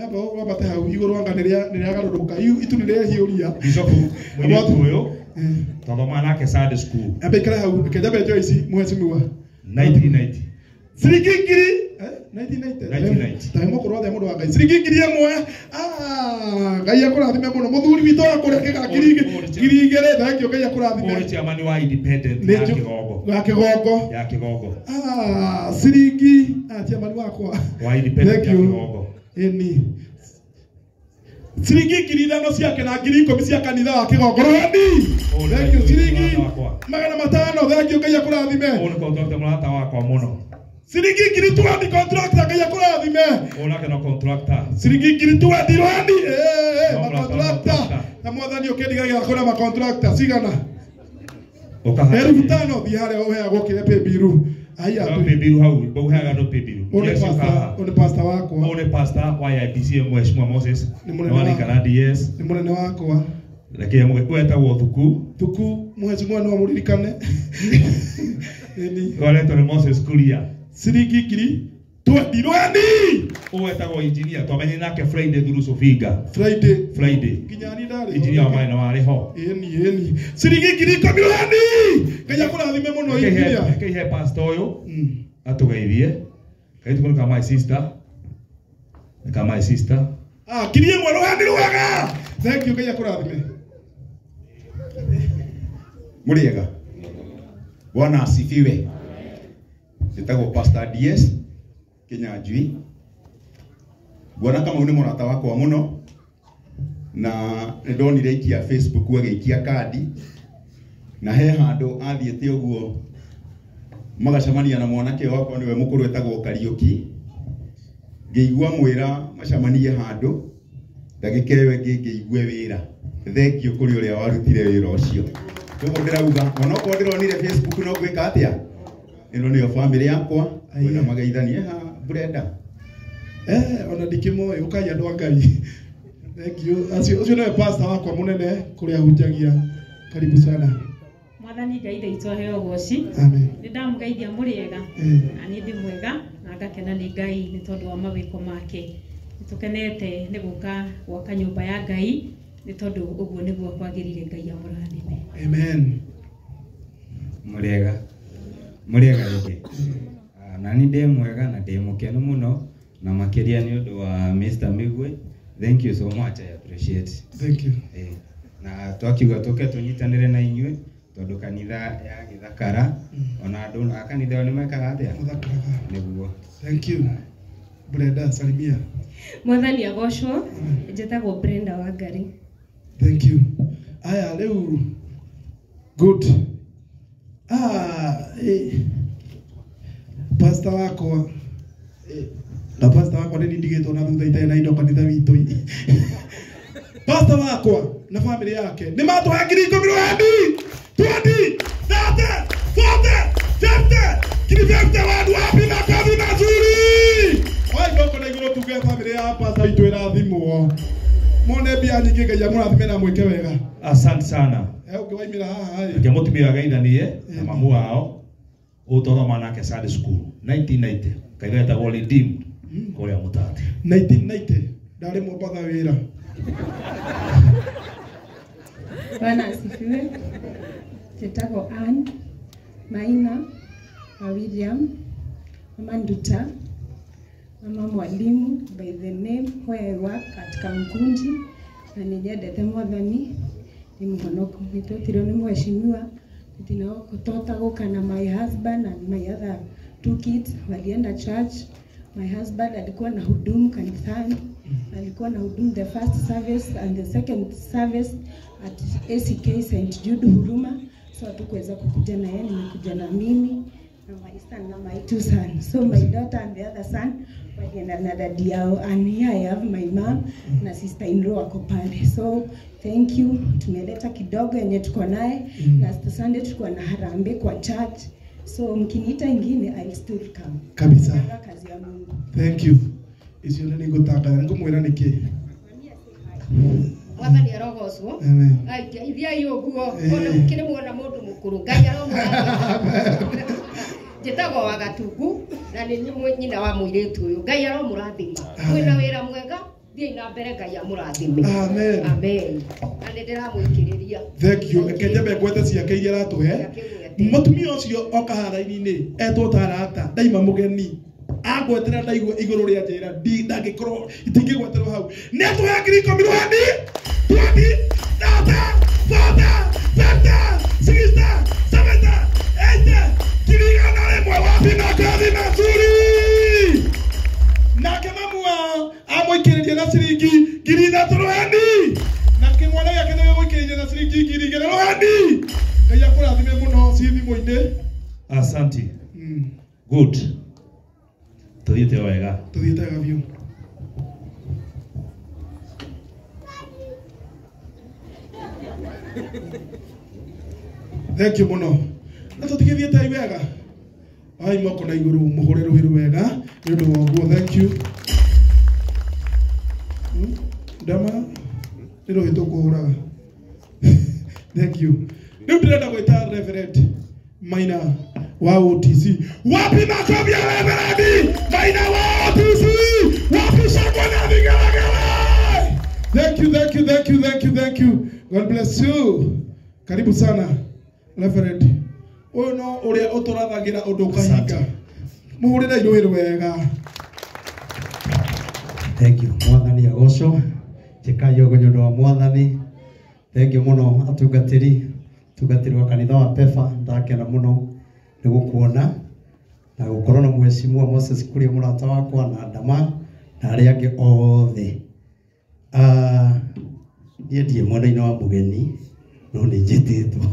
Amba wambate hau igũrũ anga nĩrĩagarũrũka itu nĩrĩehiũria. Bishop mũirĩtu ũyũ twathomaga nake Sunday school. Amba ikare hau reke njambe njoe ici mheshimiwa. 1990. Ciringi ngiri 1990. 1990. Ta mũkũrũ atĩa mũndũ wa Ngai. Ciringi 1,000. Ah, Ngai akũrathime mũno. Mũthuri witũ wa kũrĩa kĩga 2,000. Thank you, Ngai akũrathime. Ũrĩ chairman wa Independent ya Kĩgongo. Ya Kĩgongo. Ya Kĩgongo. Ah, ciringi ah chairman wakwa. Wa Independent ya Kĩgongo. Ĩni. Ciringi 5,000 ciake na 10,000 cia kanitha wa Kĩgongo. Rũheni. Thank you. Ciringi 500. Thank you, Ngai akũrathime. Ũyũ nĩ contractor mũrata wakwa mũno. Ciringi 20,000 contractor Ngai akũrathime. Ũyũ nake no contractor. Ciringi 20,000 rũheni. Macontractor. Na mwathani ũkĩndigagira kwĩna macontractor cigana? 5,000 thiĩ harĩa ũheagwo kĩrĩa pay-bill. Aya no pay-bill hau, ũheaga no pay-bill. Ũyũ nĩ pastor wakwa. Ũyũ nĩ pastor wa IPC Mheshimiwa Moses. Nĩ mũnene wa DS. Nĩ mũnene wakwa. Reke wetagwo Thuku. Thuku mheshimiwa no amũririkane. Ĩni. Waretwo nĩ Moses Kuria. Ciringi 20,000 rũheni. Ũyũ wetagwo engineer twamenyire nake Friday through Sofinga. Friday. Friday. Nginya ni ndarĩ. Engineer wa maĩ na warĩ ho. Ĩni ĩni. Ciringi 10,000 rũheni. Ngai akũrathime mũno engineer. Reke ihe pastor ũyũ atũgeithie. Kaitũ nĩ ka my sister. Nĩ ka my sister. Ah, 1,000 rũheni rwega. Thank you, Ngai akũrathime. Mũrĩega. Bwana asifiwe. Njĩtagwo Pastor DS Kinyanjui. Bwana Kamau nĩ mũrata wakwa mũno na nĩndonire ikia Facebook agĩikia kandi na he handũ athiĩte ũguo magacemania na mwanake wakwa nĩwe mũkũrũ etagwo Kariũki. Ngĩigua mwĩra macemanie handũ ndagĩka ĩyo ĩngĩ ngĩigue wĩra. Thank you kũrĩ ũrĩa warutire wĩra ũcio. Koguo ndĩrauga onokorwo ndĩronire Facebook no ngwĩka atĩa, ĩno nĩyo family yakwa kwenda mageithanie ha Brenda. Ona ndikĩmoĩ ũkai andũ a Ngai. Thank you. Acio ũcio nĩwe pastor wakwa mũnene kũrĩa hunjagia. Karibu sana. Mwathani Ngai ndaitũ aheo ũgoci. Amen. Nĩ ndamũgeithia mũrĩega. Na niĩ ndĩ mwega na ngakena nĩ Ngai nĩ tondũ wa mawĩko make. Nĩ tũkenete nĩ gũka gwaka nyũmba ya Ngai nĩ tondũ ũguo nĩguo kwagĩrĩire. Ngai amũrathime. Amen. Mũrĩega. Mũrĩega rĩngĩ. Na niĩ ndĩ mwega na ndĩ mũkenu mũno na makĩria nĩ ũndũ wa Mr. Migwe. Thank you so much, I appreciate. Thank you. Na twakiuga tũke tũnyitanĩre na inyuĩ tondũ kanitha ya gĩthakara ona andũ a kanitha ĩyo nĩ mekaga atĩa? Nĩguo. Thank you. Brenda, salimia. Mwathani agocwo. Njĩtagwo Brenda Wangari. Thank you. Aya rĩu good. Pastor wakwa na pastor wakwa nĩ ndigĩtwo na thutha itarĩ na indo kanitha witũ. Pastor wakwa na family yake nĩ matũhe 10,000 rũheni. 20, 30, 40, 50, 50 watu wapi na kazi mazuri. Oi goko na igũrũ tuge family ya pastor witũ ĩrathimwo. Mone mbia nyingĩ Ngai amũrathime na mwĩke wega. Asante sana. Ũngĩ waimĩra haha ĩ. Reke mũtumia ageithanie na mamu wao ũtwathoma nake Sunday school 1990. Kaitha etagwo Redeemed kũrĩa Mũtati. 1990 ndarĩ Mombatha wĩra. Bwana asifiwe. Njĩtagwo Ann Maina wa William, mama Nduta, mama mwalimu by the name where I work at Kankunji, na nĩ nyendete mwathani, nĩ mũhonoku. Nĩ twetirwo nĩ mheshimiwa tota gũka na my husband and my other 2 kids walienda church. My husband alikuwa na hudumu kanisani, alikuwa na hudumu the first service and the second service at ACK St. Jude Huruma. So hatukuweza kukuja na yeye, nimekuja na mimi. Na my son na my two sons. So my daughter and the other son walienda na dadi yao, and here I have my mom na sister in law wako pale. So thank you, tumeleta kidogo yenye tuko naye. Last Sunday tulikuwa na harambee kwa church. So mkiniita ingine I'll still come. Kabisa. Napenda kazi ya Mungu. Thank you. Icio nĩ ngũtangatha ngũmwĩra nĩkĩ. Mwathani arogocwo. Amen. Ithiai ũguo ona mũkĩrĩ muona mũndũ mũkũrũ Ngai aromũrathima. Njĩtagwo wa Gatungu na nĩ nyina wa mũirĩtu ũyũ. Ngai aromũrathima. Mwĩna wĩra mwega, thiĩi na mbere Ngai amũrathime. Amen. Amen. Na nĩ ndĩramũikĩrĩria. Thank you. Reke nyambe ngwete ciake iria aratũhe. Mũtumia ũcio oka haraini-inĩ etwo tarata ndaima mũgeni angwetera ndaigua igũrũ rĩa njĩra ndangĩkorwo itingĩgweterwo hau nĩ atũhe 10,000 rũheni 20 30 40 50 60 70 80 100,000 wapi makofi mazuri. Nake mamu wao amũikĩrĩria na ciringi 3,000 rũheni na kĩmwana gĩake nĩ gĩgũikĩrĩria na ciringi 2,000 rũheni. Ngai akũrathime mũno ci thimũ-inĩ. Asante. Good. Tuthiĩte wega. Tuthiĩte wega biũ. Thank you mũno. Na tũtigĩthiĩte wega. Ai moko na igũrũ mũhũre rũhĩ wega nĩ ũndũ wa ũguo. Thank you. Ndama nĩ rũhĩ tũkũhũraga. Thank you. Rĩu ndĩrenda gwĩta Reverend Maina wa OTC. Wapi makofi ya Reverend Maina wa OTC? Wapi shangwe na vigelegele? Thank you, thank you, thank you, thank you, thank you. God bless you. Karibu sana Reverend. Ũyũ no ũrĩa ũtũrathagĩra ũndũ ũkahinga. Mũhũrĩre irũĩ wega. Thank you. Mwathani agocwo. Njĩkai ũguo nĩ ũndũ wa Mwathani. Thank you mũno atungatĩri wa kanitha wa Pefa. Ndakena mũno nĩ gũkuona na gũkorwo na mheshimiwa Moses Kuria mũrata wakwa na Ndama na arĩa angĩ othe. Niĩ ndirĩ mwena-inĩ wa mũgeni no nĩ njĩtĩtwo.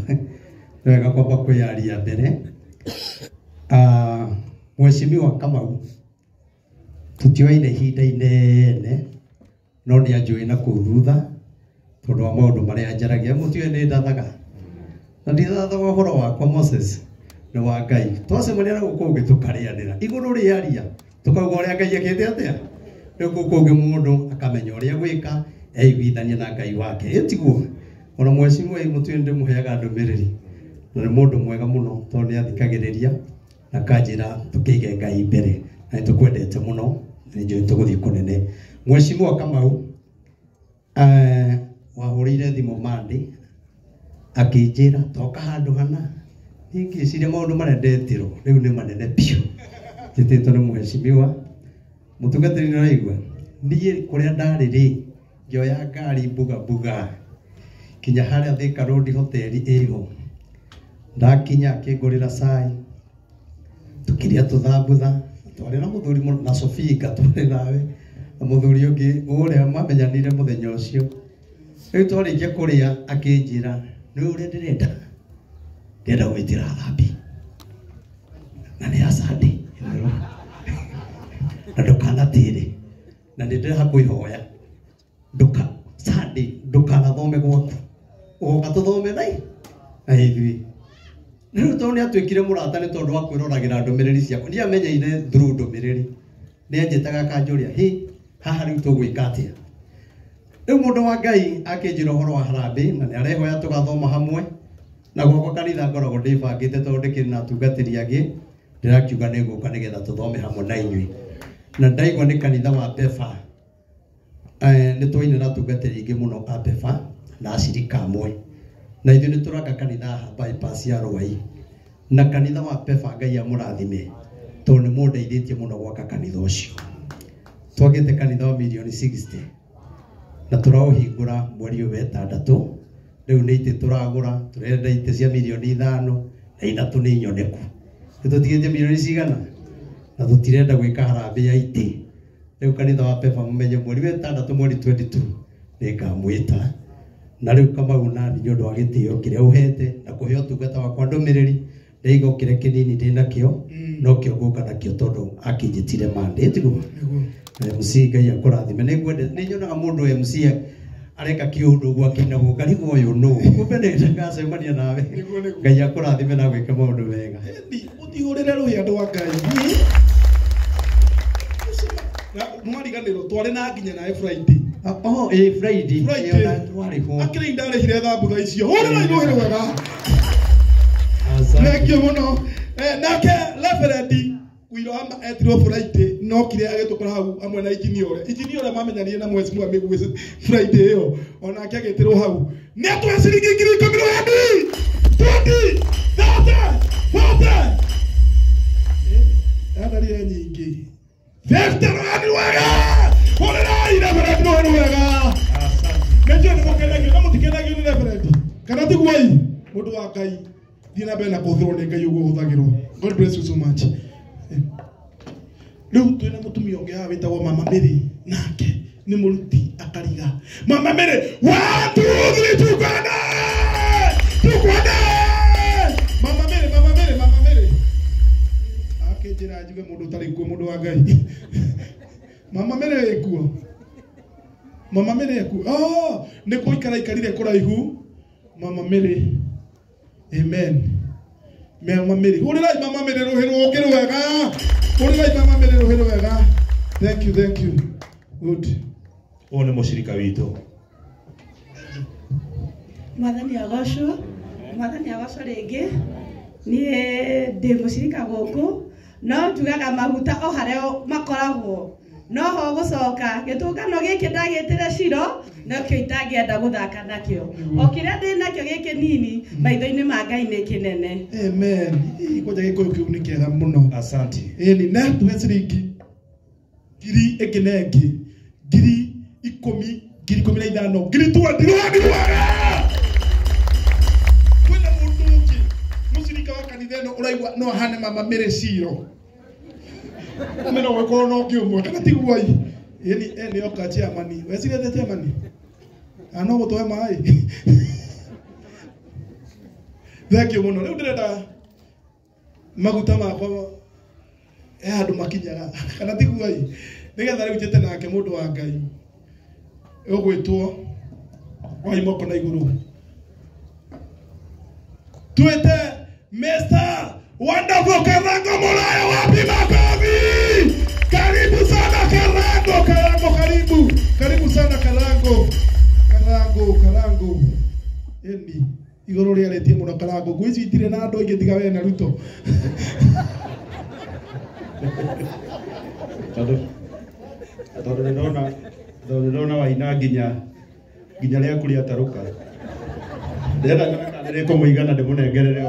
Nĩ wega kwamba kwĩyaria mbere. Mheshimiwa Kamau tũtioaine ihinda inene no nĩ anjũĩ na kũu thutha tondũ wa maũndũ marĩa njaragia. Mũtiũĩ nĩ ndathaga na ndithathaga ũhoro wakwa Moses nĩ wa Ngai. Twacemania na gũkũ ũngĩ tũkarĩanĩra igũrũ rĩaria tũkauga ũrĩa Ngai ekĩte atĩa. Rĩu gũkũ ũngĩ mũndũ akamenya ũrĩa gwĩka eiguithania na Ngai wake. Ĩtiguo ona mheshimiwa mũtiũĩ ndĩmũheaga ndũmĩrĩri na nĩ mũndũ mwega mũno tondũ nĩ athikagĩrĩria na kanjĩra tũkĩige Ngai mbere na nĩ tũkwendete mũno na nĩ njũĩ tũgũthiĩ kũnene. Mheshimiwa Kamau wahũrĩire thimũ Monday akĩnjĩra toka handũ hana. Niĩ ngĩciria maũndũ marĩa ndetirwo rĩu nĩ manene biũ. Njĩtĩtwo nĩ mheshimiwa mũtungatĩri nĩ ũraigua niĩ kũrĩa ndarĩ rĩ ngĩoya ngari mbuga mbuga kinya harĩa Thika Road hoteli ĩho. Ndakinya akĩngũrĩra cai tũkĩrĩa tũthambutha twarĩ na mũthuri na Sofika twarĩ nawe na mũthuri ũngĩ ũrĩa mamenyanire mũthenya ũcio. Rĩu twarĩkia kũrĩa akĩnjĩra nĩ ũrĩa ndĩrenda ndĩrenda gwĩtĩra thambi na nĩ ya Sunday na ndũkanatĩre na nĩ ndĩrakwĩhoya ndũka Sunday ndũkanathome gwaku ũgoka tũthome na ithuĩ. Rĩu tondũ nĩ atuĩkire mũrata nĩ tondũ wa kwĩroragĩra ndũmĩrĩri ciakwa. Niĩ amenyeire through ndũmĩrĩri. Nĩ anjĩtaga akanjũria hĩ haha rĩu tũgwĩka atĩa. Rĩu mũndũ wa Ngai akĩnjĩra ũhoro wa harambee na nĩ arehoya tũgathoma hamwe na gwakwa kanitha ngoragwo ndĩbangĩte tondũ ndĩkĩrĩ na atungatĩri angĩ ndĩrakiuga nĩ ngũka nĩgetha tũthome hamwe na inyuĩ. Na ndaigua nĩ kanitha wa Pefa. Nĩ twaine na atungatĩri aingĩ mũno a Pefa na acirika amwe. Na ithuĩ nĩ tũraka kanitha haha bypass ya Rwai. Na kanitha wa Pefa Ngai amũrathime tondũ nĩ mũndeithĩtie mũno gwaka kanitha ũcio. Twagĩte kanitha wa mirioni 60 na tũraũhingũra mweri ũyũ wa ĩtandatũ. Rĩu nĩ itĩ tũragũra, tũrenda itĩ cia mirioni 5 na 3 nĩ nyoneku. Nĩ tũtigĩtie mirioni cigana na tũtirenda gwĩka harambee ya itĩ. Rĩu kanitha wa Pefa mũmenye mweri wa ĩtandatũ mweri 22 nĩ ngamwĩta. Na rĩu Kamau nani nĩ ũndũ wa gĩtĩo kĩrĩa ũhete na kũhe ũtungata wakwa ndũmĩrĩri Ndaiga kĩrĩa kĩnini ndĩ nakĩo no kĩo ngũka nakĩo tondũ akĩnjĩtire Monday tiguo. MC Ngai akũrathime. Nĩ nĩ nyonaga mũndũ MC areka kĩũndũ ũguo akĩinagwo ngarigwo ũyũ nũ, kumbe nĩ ngacemania nawe. Ngai akũrathime na gwĩka maũndũ mega. Mũtihũrĩre rũhĩ andũ a Ngai. Na mwariganĩrwo twarĩ na nginya nawe Friday. Oh, ĩ Friday. Friday. Ĩyo na twarĩ ho. Akĩrĩ ndarĩhire thambu thaa icio. Hũrĩrai rũhĩ rwega. Thank you mũno. Nake Reverend Wirohama etirwo Friday no kire agĩtũkora hau hamwe na injinia ũrĩa. Injinia ũrĩa mamenyanire na mwezi mwa mĩguĩ Friday ĩyo onake agĩtĩrwo hau. Nĩ atũhe ciringi 10,000 rũhĩ. 20, 30, 40. Atharire nyingĩ. 50 rũhĩ rwega. Hũrĩrai Reverend rũhĩ rwega. Nĩnjũĩ nĩ mũkenagio na mũtikenagio nĩ Reverend. Kana tiguo ĩ? Mũndũ wa Ngai thiĩ na mbere na kũhũthĩrwo nĩ Ngai ũguo ũhũthagĩrwo. God bless you so much. Rĩu twĩna mũtumia ũngĩ haha wĩtagwo Mama Mary, nake nĩ mũruti akariga. Mama Mary, 1 2 3 tukwane! Tukwane! Mama Mary, Mama Mary, Mama Mary. Akĩnjĩra njuge mũndũ ũtarĩ kuo, mũndũ wa Ngai. Mama Mary wĩ kuo? Mama Mary e kuo? Oh, nĩ kũikara aikarire kũraihu. Mama Mary. Amen. Mama Mary. Hũrĩrai Mama Mary rũhĩ rũngĩ rwega. Hũrĩrai Mama Mary rũhĩ rwega. Thank you, thank you. Good. Ũyũ nĩ mũcirika witũ. Mwathani agocwo, mwathani agocwo rĩngĩ. Niĩ ndĩ mũcirika gũkũ, no njugaga maguta o harĩa makoragwo. No ho gũcoka gĩtũngano gĩkĩ ndagĩtĩre Ciro nokĩo itangĩenda gũthaka nakĩo. O kĩrĩa ndĩ nakĩo gĩkĩ nini maitho-inĩ ma Ngai nĩ kĩnene. Amen. Kwanja gĩkũyũ kĩu nĩ kĩega mũno. Asante. Ĩni na tũhe ciringi ngiri ĩngĩ na ĩngĩ, 10,000, 15,000, 20,000. Rũhani rwega. Kwĩna mũndũ ũngĩ mũcirika wa kanitha ĩno ũraigua no ahane Mama Mary Ciro. Mena gũkorwo no ũngĩ ũmwe kana tiguo ĩ? Ĩni ene oka chairman. Wecirĩte chairman? Ano gũtũhe maĩ. Thank you mũno. Rĩu ndĩrenda maguta makwa he handũ makinyaga kana tiguo ĩ? Nĩgetha rĩu njĩte nake mũndũ wa Ngai ũgwĩtwo wai moko na igũrũ. Twĩte Mr. Wonderful Karango Mulaya, wapi makofi? Karibu sana Karango, Karango karibu. Karibu sana Karango. Karango, Karango. Eni igoro rĩarĩtie mũno Karango. Ngwĩci itirĩ na andũ aingĩ tiga we na Ruto. Tondũ nĩndona waina nginya rĩaku rĩatarũka. Ndĩrenda nyone kana nĩrĩkũmũigana ndĩmũnengerere o.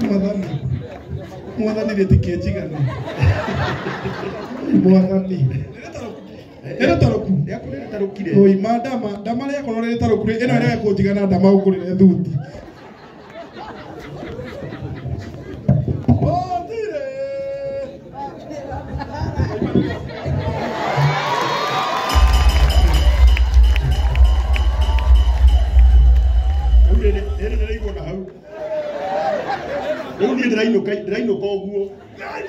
Mwathani, mwathani rĩtikĩnjigana. Mwathani. Rĩtarũku. Rĩaku rĩtarũkire. Oi, ma ndama, ndama rĩakorwo rĩtarũku rĩ, ĩno ĩrege kũnjigana ndama ũngũrĩre thuti. Othire. Rĩu rĩrĩ nĩrĩigwo na hau. Rĩu niĩ ndĩrainũka ũguo.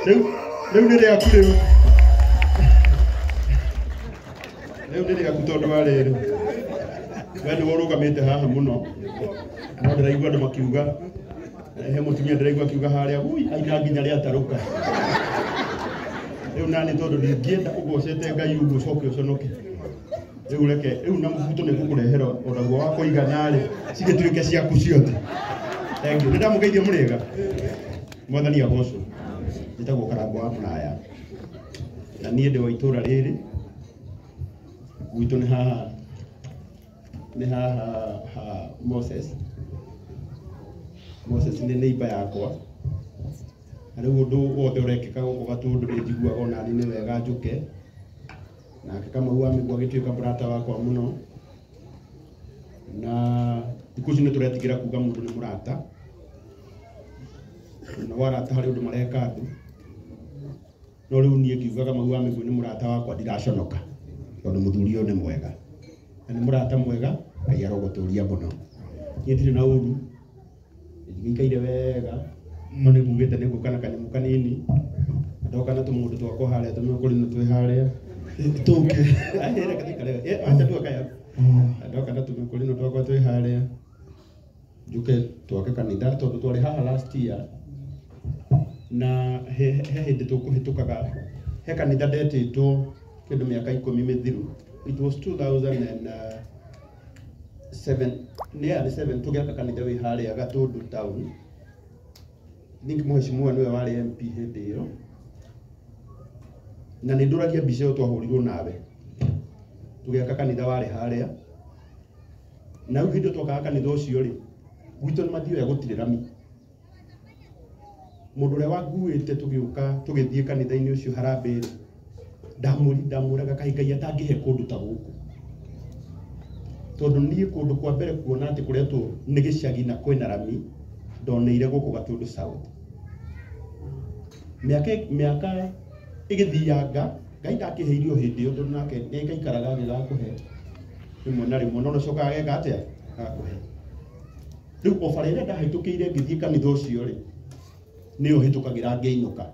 Rĩu nĩ rĩaku rĩu. Rĩu nĩ rĩaku tondũ wa rĩrĩ. We nĩwe ũrũgamĩte haha mũno. No ndĩraigua andũ makiuga, he mũtumia ndĩraigua akiuga harĩa, ui, aina nginya rĩatarũka. Rĩu nani tondũ ndingĩenda ũgocete Ngai ũguo ũcoke ũconoke. Rĩu reke, rĩu na mũbuto nĩ ngũkũrehera onaguo wa kũigana rĩ, cigĩtuĩke ciaku ciothe. Thank you. Nĩndamũgeithia mũrĩega. Mwathani agocwo. Njĩtagwo Karango wa Mũraya. Na niĩ ndĩ wa itũũra rĩrĩ. Gwitũ nĩ haha, nĩ haha ha Moses. Moses nĩ neighbor yakwa. Na rĩu ũndũ wothe ũrekĩka gũkũ Gatũndũ nĩ njiguaga onani nĩ wega njũke. Nake Kamau wa Mĩgũ agĩtuĩka mũrata wakwa mũno. Na thikũ ici nĩ tũretigĩra kuga mũndũ nĩ mũrata. Na warata harĩ ũndũ mareka andũ. No rĩu niĩ ngiuga Kamau wa Mĩgũ nĩ mũrata wakwa ndiraconoka. Tondũ mũthuri ũyũ nĩ mwega. Na nĩ mũrata mwega, Ngai arogũtũria mũno. Niĩ ndirĩ na ũru. Ndigĩikaire wega no nĩ ngugĩte nĩ ngũka na kanyamũ kanini ndoka na tũmũndũ twakwa harĩa tũmĩkũrĩ twĩ harĩa tũke acha tu akaya ndoka na tũmĩkũrĩ twakwa twĩ harĩa njuke twake kanitha tondũ twarĩ haha last year na he hĩndĩ tũkũhĩtũkaga he kanitha ndetĩtwo kĩndũ mĩaka 10 mĩthiru. It was 2007 nearly 7 tũgĩaka kanitha wĩ harĩa Gatũndũ town. I think mheshimiwa nĩwe warĩ MP hĩndĩ ĩyo na nĩ ndũragia mbica ĩyo twahũrirwo nawe tũgĩaka kanitha warĩ harĩa na rĩu hĩndĩ twakaga kanitha ũcio rĩ gwitũ nĩ mathioya gũtirĩ rami mũndũ ũrĩa wanguĩte tũgĩũka tũgĩthiĩ kanitha-inĩ ũcio harambee rĩ ndamũraga kaĩ Ngai atangĩhe kũndũ ta gũkũ tondũ niĩ kũndũ kwa mbere kuona atĩ kũretwo nĩ gĩcagi na kwĩna rami ndoneire gũkũ Gatũndũ South. Mĩaka ĩgĩthianga Ngai ndakĩheire o hĩndĩ ĩyo tondũ nake nĩaikaikaraga agĩgakũhe rĩmwe na rĩmwe no nĩcokaga ageka atĩa agakũhe. Rĩu o bara ĩrĩa ndahĩtũkĩire ngĩthiĩ kanitha ũcio rĩ nĩyo hĩtũkagĩra ngĩinũka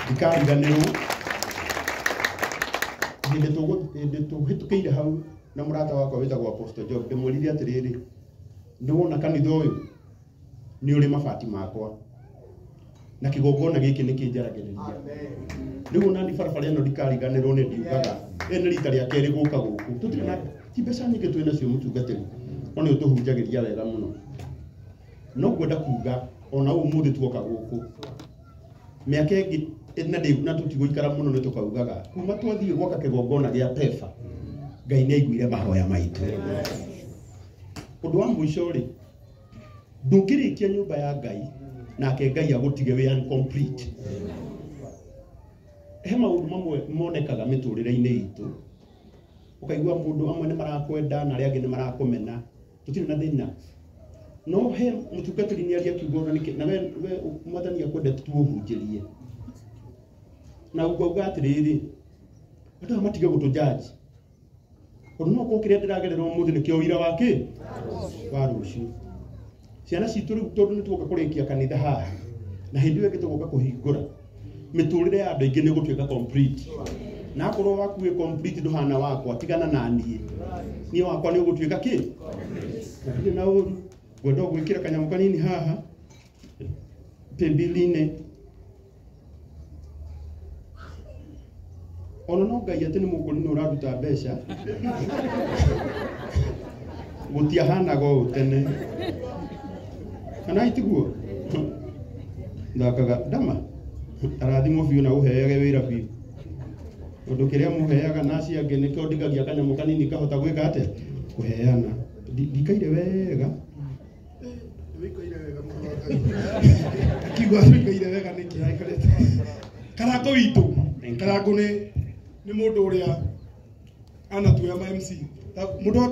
ndikariganĩrwo hĩndĩ tũhĩtũkĩire hau na mũrata wakwa wĩtagwo Apostle Job ndĩmwĩrire atĩrĩrĩ nĩwona kanitha ũyũ nĩ ũrĩ mabati makwa na kĩgongona gĩkĩ nĩ kĩnjaragĩrĩria rĩu ona ni barabara ĩno ndikariganĩrwo nĩ ndiugaga ĩĩ nĩ rita rĩa kerĩ gũka gũkũ tũtirĩ na ti mbeca nyingĩ twĩ nacio mũtungatĩri no nĩ ũtũhunjagĩria wega mũno no ngwenda kuga ona ũmũthĩ tuoka gũkũ mĩaka ĩngĩ na tũtigũikara mũno nĩ tũkaugaga kuma twathiĩ gwaka kĩgongona gĩa PEFA Ngai nĩ aiguire mahoya maitũ. Ũndũ wa mũico rĩ ndũngĩrĩkia nyũmba ya Ngai nake Ngai agũtige wĩ incomplete. He maũndũ mamwe monekaga mĩtũrĩre-inĩ itũ ũkaigua mũndũ amwe nĩ marakwenda na arĩa angĩ nĩ marakũmena tũtirĩ na thĩna no he mũtungatĩri nĩ aria kiugo na we mwathani akwendete tuũhunjĩrie na ũngauga atĩrĩrĩ andũ aya matige gũtũjaji tondũ no korwo kĩrĩa ndĩragerera ũmũthĩ nĩkĩo ũira wa kĩ wa rũciũ. Ciana citũ rĩu tondũ nĩ tuoka kũrĩkia kanitha haha na hĩndĩ ĩyo ĩngĩ tũgoka kũhingũra mĩtũrĩre ya andũ aingĩ nĩ ĩgũtuĩka complete na akorwo waku wĩ complete ndũhana wakwa tigana na niĩ niĩ wakwa nĩ ũgũtuĩka kĩ na ndirĩ na ũru ngwenda gwĩkĩra kanyamũ kanini haha paybill-inĩ ona no Ngai atĩ nĩ mũkũrinũ ũraruta mbeca gũtiahanaga ũũ tene kana itiguo thakaga ndama arathimwo biũ na ũheage wĩra biũ tondũ kĩrĩa mũheaga na acio angĩ nĩkĩo ndigagia kanyamũ kanini kahota gwĩka atĩa kũheana ndikaire wega kiugo wĩikaire wega nĩkĩ aikarĩte Karangũ witũ Karangũ nĩ mũndũ ũrĩa anatuoya ma MC mũndũ wa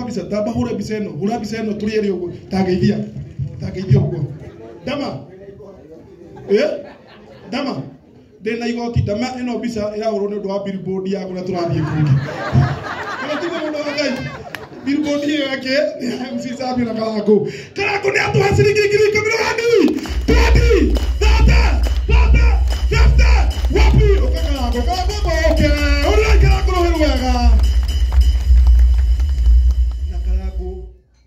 mbica tamba hũre mbica ĩno hũra mbica ĩno tũrĩ erĩ ũguo tangeithia ũguo ndama ndama ndĩna igoti ndama ĩno mbica ĩrahũrwo nĩ ũndũ wa billboard ya kũrĩa tũrathiĩ kũngĩ kana tiguo mũndũ wa Ngai billboard ĩyo yake nĩ ya MC Sabio na Karangũ Karangũ nĩ atũhe ciringi 10,000 20 30 40 50 wapi ũka Karangũ Karangũ oke ũrĩa Karangũ rũhĩ rwega na Karangũ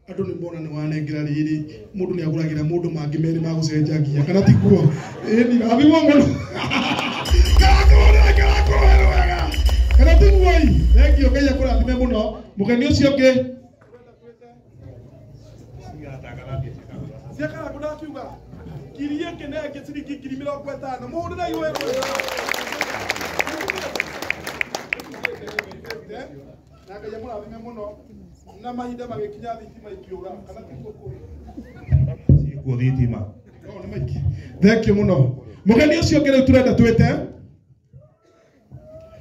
andũ nĩ mona nĩ wanengera rĩrĩ mũndũ nĩ agũragĩra mũndũ mangĩ merĩ ma gũcenjagia kana tiguo ĩni rathimwo mũno Karangũ ũrĩa Karangũ rũhĩ rwega kana tiguo ĩ thengio Ngai akũrathime mũno mũgeni ũcio ũngĩ cia Karangũ ndakiuga ngiri ĩngĩ na ĩngĩ ciringi 50,000 mũhũrĩre iwe na Ngai amũrathime mũno na mahinda magĩkinya thitima ikĩũra kana tiguo kũrĩ ciĩkuo thitima no nĩ maingĩ thengio mũno mũgeni ũcio ũngĩ rĩu tũrenda twĩte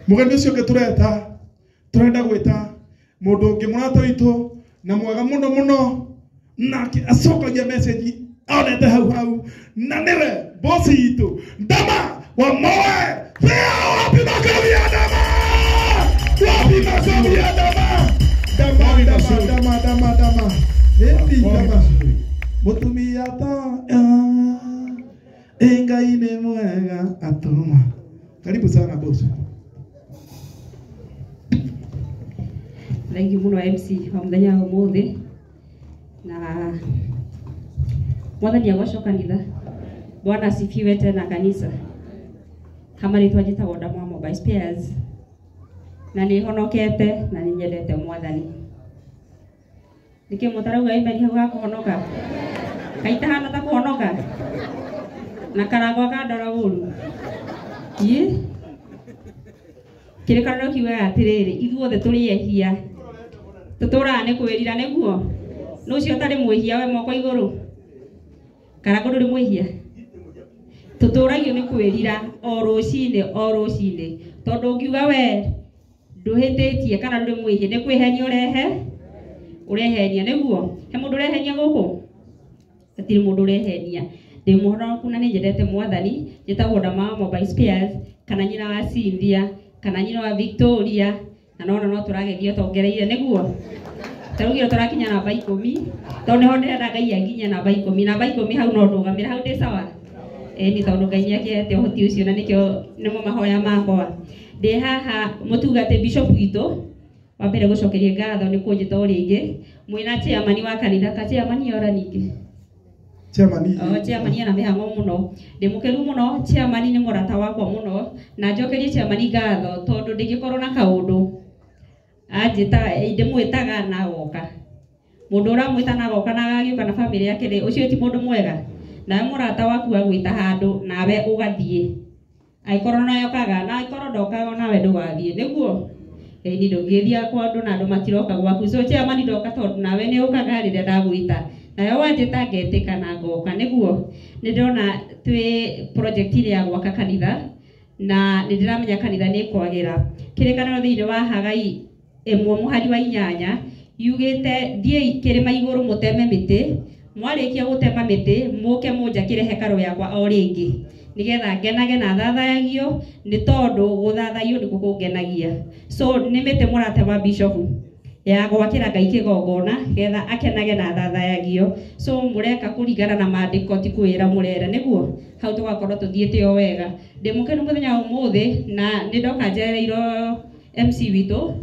mũgeni ũcio ũngĩ tũrenda gwĩta mũndũ ũngĩ mũrata witũ na mwega mũno mũno nake acokagia message onete hau hau na nĩwe bosi itũ Ndama wa Moe wapi makofi ya Ndama wapi makofi ya Ndama Ndama Ndama Ndama Ndama Ndama ĩndi Ndama mũtumia Ng'ang'a Atuma. Karibu sana boss. Thank you muno MC wa muthenya wa umuthi na mwathani agocwo kanitha. Bwana asifiwe tena kanisa. Kama ritwa njitagwo Ndamwamo by Spears na nĩ honokete na nĩ nyendete mwathani. Nĩkĩ mũtarauga amen hau ha kũhonoka? Kaitahana ta kũhonoka na karagwa kandora ũru. Ĩ kĩrĩkanĩro kiugaga atĩrĩrĩ, ithuothe tũrĩ ehia, tũtũraga nĩ kwĩrira nĩguo. Nũ ũcio ũtarĩ mwĩhia we moko igũrũ? Karangũ ndũrĩ mwĩhia? Tũtũragio nĩ kwĩrira o rũcinĩ o rũcinĩ, tondũ ũngiuga we ndũhĩtĩtie kana ndũrĩ mwĩhia nĩ kwĩhenia ũrehe ũrehenia nĩguo. He mũndũ ũrehenia gũkũ? Hatirĩ mũndũ ũrehenia. Ndĩ mũhonoku na nĩ nyendete mwathani. Njĩtagwo Ndamamo by Spears kana nyina wa Cynthia kana nyina wa Victoria, na nona no tũragerio tongereire nĩguo. Tarugire tũrakinya namba 10 tondũ nĩho ndĩrenda Ngai anginyie namba 10 namba 10 hau no ndũgamĩre hau ndĩ sawa. Ĩni tondũ Ngai nĩakĩhete ũhoti ũcio na nĩkĩo nĩmo mahoya makwa. Ndĩ haha mũtungati bishop witũ wa mbere gũcokeria ngatho nĩ kũnjĩta o rĩngĩ mwĩna chairman wa kanitha ka chairman ora ningĩ Chairman. O chairman ena mĩhang'o mũno. Ndĩ mũkenu mũno, chairman nĩ mũrata wakwa mũno na njokerie chairman ngatho tondũ ndingĩkorwo na kaũndũ anjĩta ndĩmwĩtaga na agoka. Mũndũ ũramwĩta na agoka na agagĩũka na bamĩrĩ yake rĩ, ũcio ti mũndũ mwega. Nawe mũrata waku agwĩta handũ nawe ũgathiĩ, angĩkorwo nawe ũkaga na angĩkorwo ndokaga nawe ndũgathiĩ nĩguo. Ĩni ndũngĩthiĩ kwa andũ na andũ matiroka gwaku. So chairman ndoka tondũ nawe nĩ ũkaga rĩrĩa ndagwĩta, nawe wanjĩta ngetĩka na ngoka nĩguo. Nĩ ndĩrona twĩ project-inĩ ya gwaka kanitha na nĩ ndĩramenya kanitha nĩ ĩkwagĩra. Kĩrĩkanĩro thĩinĩ wa Hagai 1:8 yugĩte thiĩi kĩrĩma igũrũ mũteme mĩtĩ, mwarĩkia gũtema mĩtĩ mũke mũnjakĩre hekarũ yakwa o rĩngĩ nĩgetha ngenage na thathayagio nĩ tondũ gũthathayio nĩkuo kũngenagia. So nĩ mĩtĩ mũratema bishop ya gwakĩra Ngai kĩgongona getha akenage na thathayagio. So mũreka kũringana na maandĩko ti kwĩra mũrera nĩguo hau tũgakorwo tũthiĩte o wega. Ndĩ mũkenu mũthenya wa ũmũthĩ na nĩ ndoka njereirwo MC witũ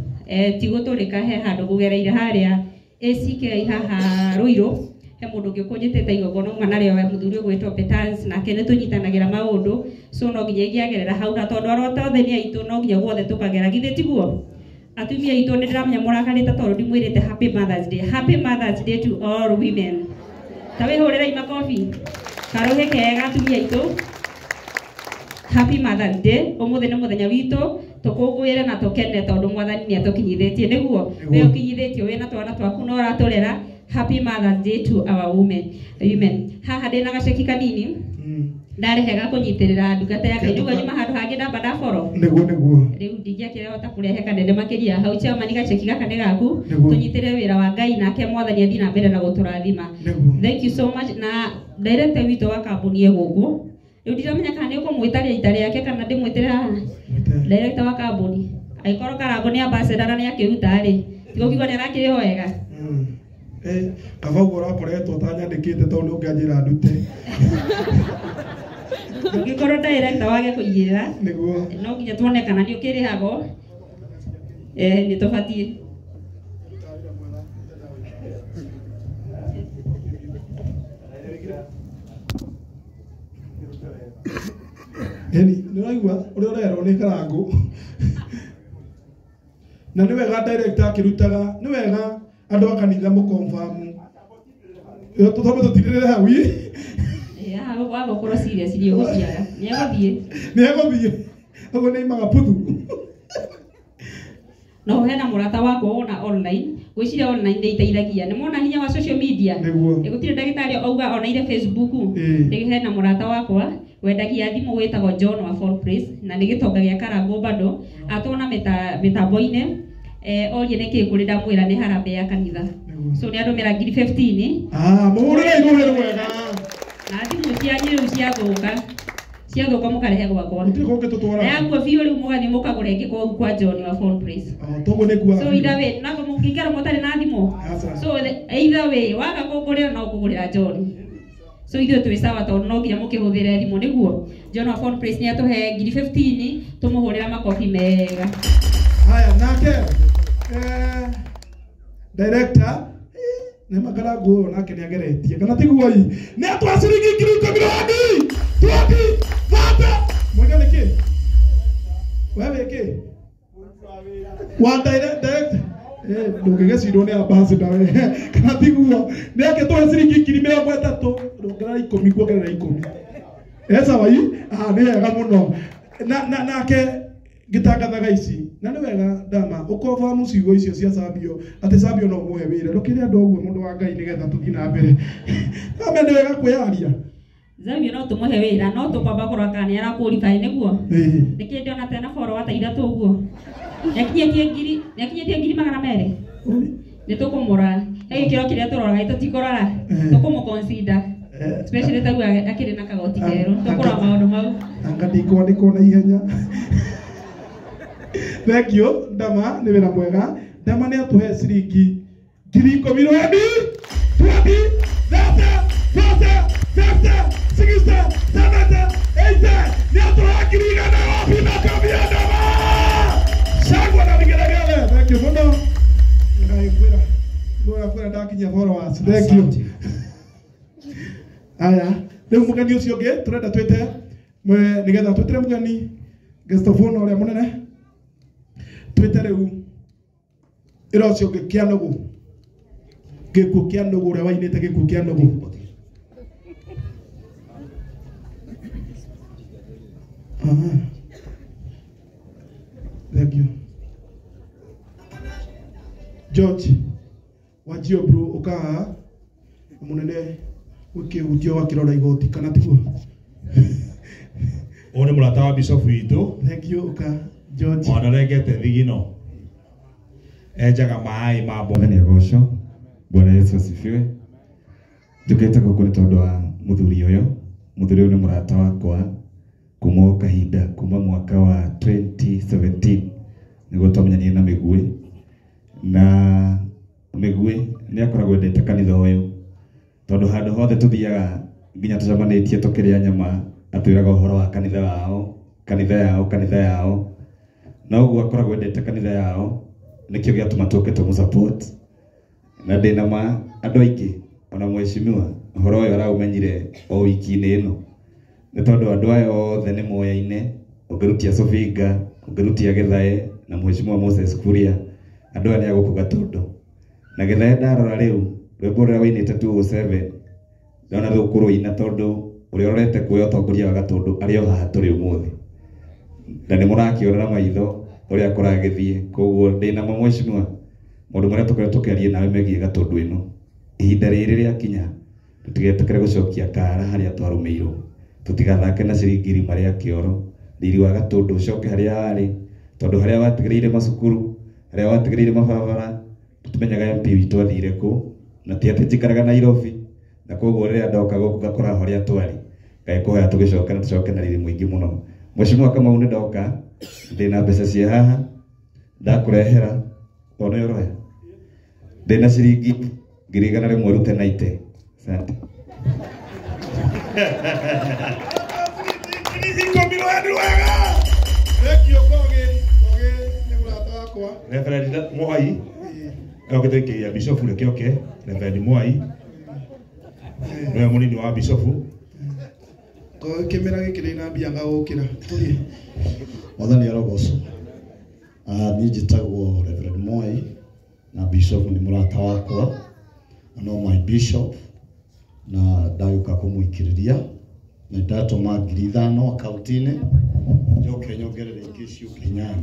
ti gũtũrĩka he handũ ngũgereire harĩa ACK haha Ruiru. He mũndũ ũngĩ ũkũnjĩtĩte igongona uma narĩo we mũthuri ũgwĩtwo Petans, nake nĩ tũnyitanagĩra maũndũ, so no nginya ingĩagerera hau na tondũ arata othe nĩ aitũ no nginya guothe tũkagera, githĩ tiguo? Atumia aitũ nĩ ndĩramenya mũrakarĩte tondũ ndimwĩrĩte happy Mother's Day. Happy Mother's Day to all women. Ta wĩhũrĩrei makobi karũhĩ kega atumia aitũ. Happy Mother's Day. Ũmũthĩ nĩ mũthenya witũ tũkũngũĩre na tũkene tondũ mwathani nĩ atũkinyithĩtie nĩguo. We ũkinyithĩtio wĩna twana twaku na ũratũrera. Happy Mother's Day to our women. Haha ndĩna gaceki kanini ndarehe ga kũnyitĩrĩra ndungata ya Ngai. Nĩguo nyuma handũ hangĩ ndamba ndaboro Nĩguo rĩu ndingĩakĩhota kũrehe kanene makĩria hau. Chairman gaceki gaka nĩ gaku tũnyitĩrĩre wĩra wa Ngai nake mwathani athiĩ na mbere na gũtũrathima. Thank you so much. Na director witũ wa kambuni ĩ gũkũ rĩu ndiramenya kana nĩ ũkũmwĩta rĩita rĩake kana ndĩmwĩtĩre haha director wa kambuni. Angĩkorwo Karangũ nĩ ambassador na nĩ akĩruta rĩ, tigũkiuga nĩ arakĩrĩhwo wega. Kaba ũguo ũrakoretwo ũtanyandĩkĩte tondũ nĩ ũngĩanjĩra ndute. Ũngĩkorwo director wage kũigĩrĩra nĩguo no nginya tuone kana nĩ ũkĩrĩhagwo. Nĩ tũbatiĩ. Ĩni nĩ ũraigua ũrĩa ũrerwo nĩ Karangũ. Na nĩ wega director akĩrutaga, nĩ wega andũ a kanitha mũkonfamu tũtome tũtirĩrĩre hau ĩ. Waga gũkorwo serious nĩ ũgũthiaga. Nĩ egũthiĩ. Nĩ egũthiĩ. Ũguo nĩ aimaga puthu. No hena mũrata wakwa wona online, gwĩciria online nĩ iteithagia. Nĩ mona hinya wa social media. Nĩguo. Gũtirĩ ndagĩtarĩ auga onaire Facebook. Nĩ hena mũrata wakwa wendagia thimũ wĩtagwo John wa Fall Place na nĩ gĩtonga gĩa Karangũ bado atona mĩtambo-inĩ orie nĩkĩ kũrĩ ndamwĩra nĩ harambee ya kanitha. So nĩ andũmĩra ngiri 15. Mũhũrĩre irũhĩ rwega. Na thimũ cianyu rĩu ciathũka. Ciathũka mũkarehe gwakwa. Gũtirĩ kũngĩ tũtwaraga. Na yakuo biũ rĩu mũgathiĩ mũkagũra ĩngĩ kwa John wa Phone Place. Toguo nĩ kuaga. So either way, nako mũngĩikara mũtarĩ na thimũ. So either way, waga kũngũrĩra no kũgũrĩra John. So ithuĩ twĩ sawa tondũ no nginya mũkĩhũthĩre thimũ nĩguo. John wa Phone Place nĩ atũhe ngiri 15 tũmũhũrĩra makobi mega. Haya nake director nĩ makara nguo nake nĩ ageretie kana tiguo i nĩ atwa ciringi ngiri ikũmi rwani 20 30 mwega nĩ kĩ wewe kĩ wa direct ndũngĩgĩcirwo nĩ ambassador we kana tiguo nĩ akĩtũhe ciringi ngiri mĩrongo ĩtatũ ndongerera ikũmi kuongerera ikũmi sawa i nĩ wega mũno na nake gitangathaga ici na nĩ wega ndama ũkobamu ciugo icio cia Sabio atĩ Sabio no mũhe wĩra ndũkĩre andũ ũguo mũndũ wa Ngai nĩgetha tũthiĩ na mbere ame nĩ wega kwĩyaria Zabio no tũmũhe wĩra no tũkwamba kũrora kana nĩ araqualify nĩguo nĩkĩ ndĩona tena follower ta ithatũ ũguo nĩakinyĩtie ngiri magana merĩ nĩ tũkũmũrora he gĩkĩro kĩrĩa tũroraga tũtikũrora tũkũmũ-consider especially ta rĩu akĩrĩ na kagoti kerũ tũkũrora maũndũ mau anga ndikwandĩkwo na ihenya. Thank you Ndama nĩ wĩra mwega. Ndama nĩ atũhe ciringi ngiri ikũmi rwani 20 30 40 50 60 70 80 nĩ atũhe ngiri igana wapi makobi ya Ndama shangwe na vigelegele. Thank you mũno ngwĩra ngwĩra ndakinyia followers. Thank you. Aya rĩu mũgeni ũcio ũngĩ tũrenda twĩte nĩgetha twĩtĩre mũgeni guest of honor ũrĩa mũnene twĩte rĩu ĩra ũcio ũngĩ kĩa nũgũ gĩkuũ kĩa nũgũ ũrĩa wainĩte gĩkuũ kĩa nũgũ. Thank you George Wajio bro ũkaha mũnene ũkĩhutio wakĩrora igoti kana tiguo Ũyũ nĩ mũrata wa bishop witũ. Thank you ũka George wanarengete thigino enjaga maĩ ma mboga. Mwathani agocwo. Bwana Yesu asifiwe. Njũkĩte gũkũ nĩ tondũ wa mũthuri ũyũ. Mũthuri ũyũ nĩ mũrata wakwa kuma o kahinda kuma mwaka wa 2017 nĩguo twamenyanire na Mĩguĩ na Mĩguĩ nĩ akoragwo endete kanitha ũyũ tondũ handũ hothe tũthiaga nginya tũcemanĩtie tũkĩrĩa nyama atwĩraga ũhoro wa kanitha wao kanitha yao kanitha yao na ũguo akoragwo endete kanitha yao nĩkĩo gĩatũma tũke tũmũ support na ndĩna ma andũ aingĩ ona mheshimiwa ũhoro ũyũ araũmenyire o wiki-inĩ ĩno nĩ tondũ andũ aya othe nĩ moyaine ũngĩrutia Sofinga ũngĩrutia Gĩthae na mheshimiwa Moses Kuria andũ aya nĩ a gũkũ Gatũndũ na Gĩthae ndarora rĩu rwĩmbo rũrĩa wainĩte 207 ndona rĩu kũrũina tondũ ũrĩa ũrorete kuoya ũtongoria wa Gatũndũ arĩ o haha tũrĩ ũmũthĩ na nĩ mũrakĩona na maitho ũrĩa kũragĩthiĩ koguo ndĩna ma mheshimiwa maũndũ marĩa tũkoretwo tũkĩaria nawe megiĩ Gatũndũ ĩno ihinda rĩrĩ rĩakinya tũtigetĩkĩre gũcokia kara harĩa twarũmĩirwo tũtigathake na ciringi irima rĩa kĩoro riri wa Gatũndũ ũcoke harĩa warĩ tondũ harĩa watigĩrĩire macukuru harĩa watigĩrĩire mabarabara tũtimenyaga MP witũ athire kũ na ti atĩ njikaraga Nairobi na koguo rĩrĩa ndoka gũkũ ngakora harĩa twarĩ Ngai kũhoya tũgĩcoke na tũcoke na riri mũingĩ mũno. Mheshimiwa Kamau nĩ ndoka ndĩna mbeca cia haha ndakũrehera tondũ nĩ ũroya ndĩna ciringi 100 rute na ite. Asante. Ikũmi rwani rwega. Thank you Kogi. Kogi nĩ mũrata wakwa. Reverend Mwai okĩte kĩgia bishop reke oke Reverend Mwai nĩwe mũnini wa bishop. Kogi kĩmera gĩkĩ ndĩna mbia ngagũkĩra tũthiĩ. Mwathani arogocwo. Niĩ njĩtagwo Reverend Mwai na bishop nĩ mũrata wakwa na no my bishop na ndagĩũka kũmũikĩrĩria na ndatũma 5,000 akaunti-inĩ njoke nyongerere ingĩ ciũke 8.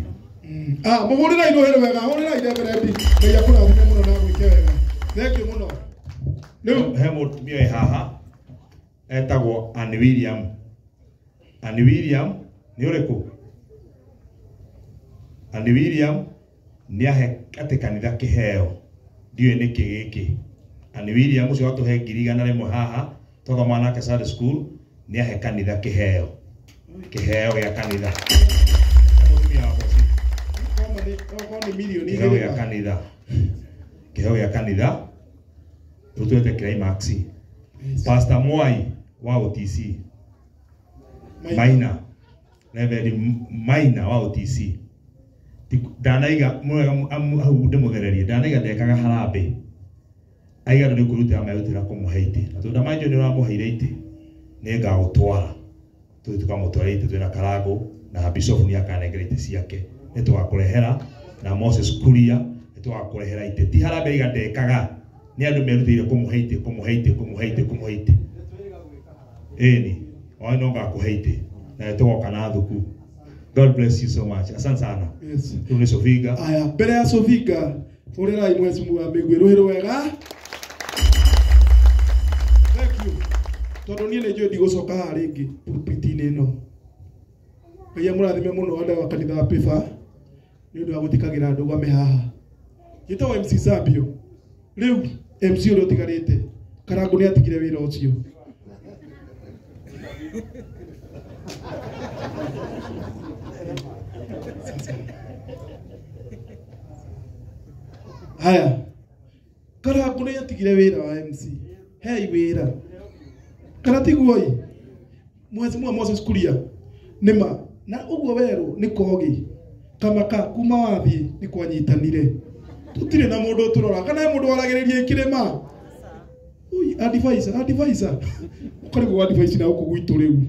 Mũhũrĩra irũhĩrĩ wega hũrĩra Reverend Ngai akũrathime mũno na agwĩke wega. Thank you mũno. Rĩu he mũtumia wĩ haha etagwo Ann William. Ann William nĩ ũrĩkũ? Ann William nĩ ahe atĩ kanitha kĩheo ndiũĩ nĩkĩ gĩkĩ. Ann William ũcio watũhe 100,000 haha twathoma nake Sunday school nĩ ahe kanitha kĩheo kĩheo gĩa kanitha. Mũtumia wa bosi kĩheo gĩa kanitha kĩheo gĩa kanitha rĩu twĩte climax. Pastor Mwai wa OTC Maina, Reverend Maina wa OTC. Ndanaiga mwega hau ndĩmũgererie, ndanaiga ndekaga harambĩ, aiga andũ nĩ kwĩrutĩra merutĩra kũmũhe itĩ, na tondũ ndamaitũ nĩ ũramũheire itĩ, nĩ ngagũtwara tũthiĩ tũkamũtwara itĩ twĩna Karangũ na Bishop nĩ akanengera itĩ ciake, nĩ tũgakũrehera na Moses Kuria nĩ tũgakũrehera itĩ. Ti harambĩ aiga ndekaga, nĩ andũ merutĩire kũmũhe itĩ, kũmũhe itĩ, kũmũhe itĩ, kũmũhe itĩ. Ĩni o no ngakũhe itĩ na nĩ tũgoka na thuku. God bless you so much. Asante sana. Yes. Rĩu nĩ Sofinga. Aya, mbere ya Sofinga, hũrĩrai mheshimiwa Mĩgwi rũhĩ rwega. Thank you. Tondũ niĩ nĩ njũĩ ndigũcoka haha rĩngĩ pulpit-inĩ ĩno. Ngai amũrathime mũno andũ a kanitha wa Piba nĩ ũndũ wa gũthikagĩra ndũgame haha. Njĩtagwo MC Zambio. Rĩu MC ũrĩa ũtigarĩte, Karangũ nĩ atigire wĩra ũcio. Haya, Karangũ nĩ atigire wĩra wa MC. Hei wĩra. Kana tiguo ĩ? Mheshimiwa Moses Kuria nĩma na ũguo werũ nĩ kogi kamaka kuma wathiĩ nĩ kwanyitanire, tũtirĩ na mũndũ ũtũrora kana he mũndũ waragĩrĩria ikĩrĩma. Ui, advisor, advisor ũkarigwo advice na gũkũ gwitũ rĩu,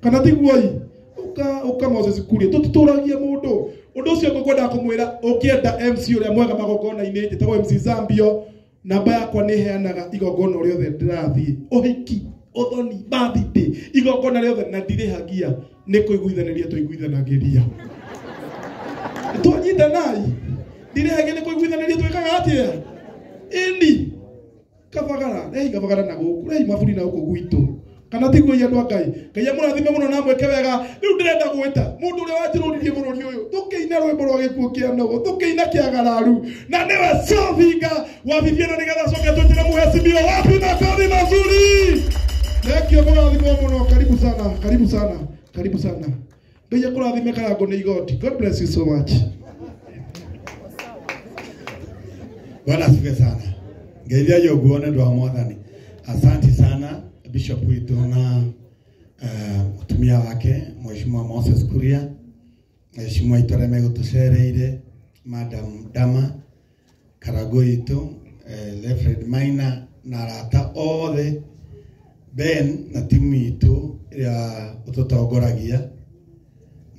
kana tiguo ĩ? Ũka ũka Moses Kuria, tũtitũragia mũndũ. Ũndũ ũcio ngũkwendaga kũmwĩra, ũngĩenda MC ũrĩa mwega magongona-inĩ, njĩtagwo MC Zambio, namba yakwa nĩ heanaga igongona rĩothe ndĩrathiĩ, ũhiki, ũthoni, birthday, igongona rĩothe, na ndirĩhagia, nĩ kũiguithanĩria tũiguithanagĩria. Twanyitanai, ndirĩhagia nĩ kũiguithanĩria twĩkaga atĩa? Ĩni kabagara, rei kabagara na gũkũ, rei maburi na gũkũ gwitũ. Kana tiguo andũ a Ngai. Ngai amũrathime mũno na amwĩke wega. Rĩu ndĩrenda gwĩta mũndũ ũrĩa wanjĩrũririe bũrũri ũyũ, tũkĩina rwĩmbo rwa gĩkuũ kĩa Nogo, tũkĩina kĩagararu, na nĩwe Sofinga wa Bibiana, nĩgetha acoke twĩtĩre mheshimiwa wapi makofi mazuri. Thank you, mũrathimwo mũno. Karibu sana, karibu sana, karibu sana. Ngai akũrathime Karangũ nĩ igoti. God bless you so much. Bwana asifiwe sana. Ngeithia yoguo nĩ ũndũ wa Mwathani. Asante sana Bishop witũ na mũtumia wake Mheshimiwa Moses Kuria, Mheshimiwa aitũ arĩa megũtũcereire, Madam Dama Karangũ witũ, Reverend Maina na arata othe, Ben na timu itũ ĩrĩa ũtũtongoragia.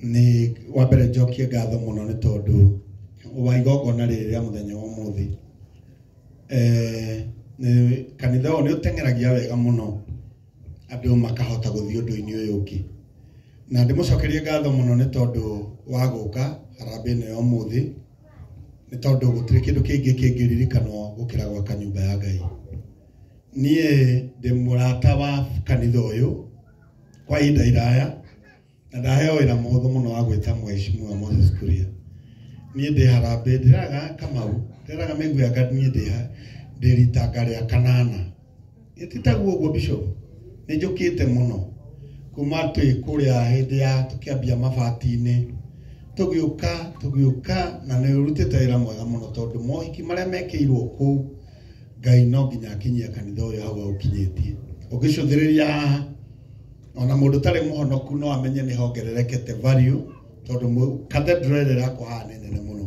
Nĩ wa mbere njokie ngatho mũno nĩ tondũ wa igongona rĩrĩ rĩa mũthenya wa ũmũthĩ. Kanitha ũyũ nĩ ũteng'eragia wega mũno, andũ makahota gũthiĩ ũndũ-inĩ ũyũ ũngĩ. Na ndĩmũcokerie ngatho mũno nĩ tondũ wa gũka harambee ĩno ya ũmũthĩ, nĩ tondũ gũtirĩ kĩndũ kĩngĩ kĩngĩririkanwo gũkĩra gwaka nyũmba ya Ngai. Niĩ ndĩ mũrata wa kanitha ũyũ kwa ihinda iraya, na ndaheo wĩra mũhũthũ mũno wa gwĩta Mheshimiwa Moses Kuria. Niĩ ndĩ harambee, ndĩraga Kamau, ndĩraga Mĩgwi anga niĩ ndĩ ritanga rĩa kanana. Ĩtitaguo ũguo Bishop, nĩ njũkĩte mũno kuma twĩ kũrĩa hĩndĩ ya tũkĩambia mabati-inĩ, tũgĩũka tũgĩũka, na nĩ ũrutĩte wĩra mwega mũno tondũ mohiki marĩa mekĩirwo kũu, Ngai no nginya akinyie kanitha ũyũ hau aũkinyĩtie. Ũngĩcũthĩrĩria haha, ona mũndũ ũtarĩ mũhonoku no amenye nĩ hongererekete value, tondũ cathedral ĩrĩa ĩrakwo haha nĩ nene mũno.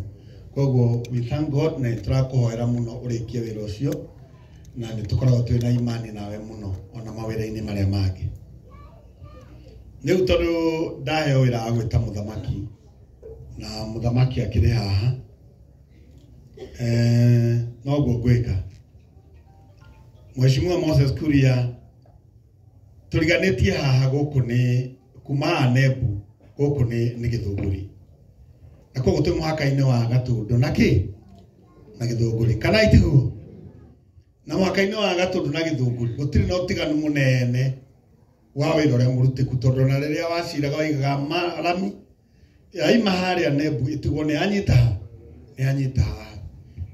Koguo we thank God na nĩtũrakũhoera mũno ũrĩkie wĩra ũcio, na nĩtũkoragwo twĩ na imani nawe mũno ona mawĩra-inĩ marĩa mangĩ. Rĩu tondũ ndaheo wĩra wa gwĩta mũthamaki, na mũthamaki akĩrĩ haha, noguo ngwĩka. Mheshimiwa Moses Kuria, tũriganĩtie haha gũkũ nĩ kuma haha Nembu, gũkũ nĩ Gĩthũngũri, na koguo twĩ mũhaka-inĩ wa Gatũndũ na kĩ na Gĩthũngũri, kana itiguo? Na mũhaka-inĩ wa Gatũndũ na Gĩthũngũri gũtirĩ na ũtiganu mũnene wa wĩra ũrĩa mũrutĩku, tondũ na rĩrĩa waciraga waigaga marami yaima harĩa Nembu ĩtigwo nĩ yanyita ha, nĩ yanyita haha.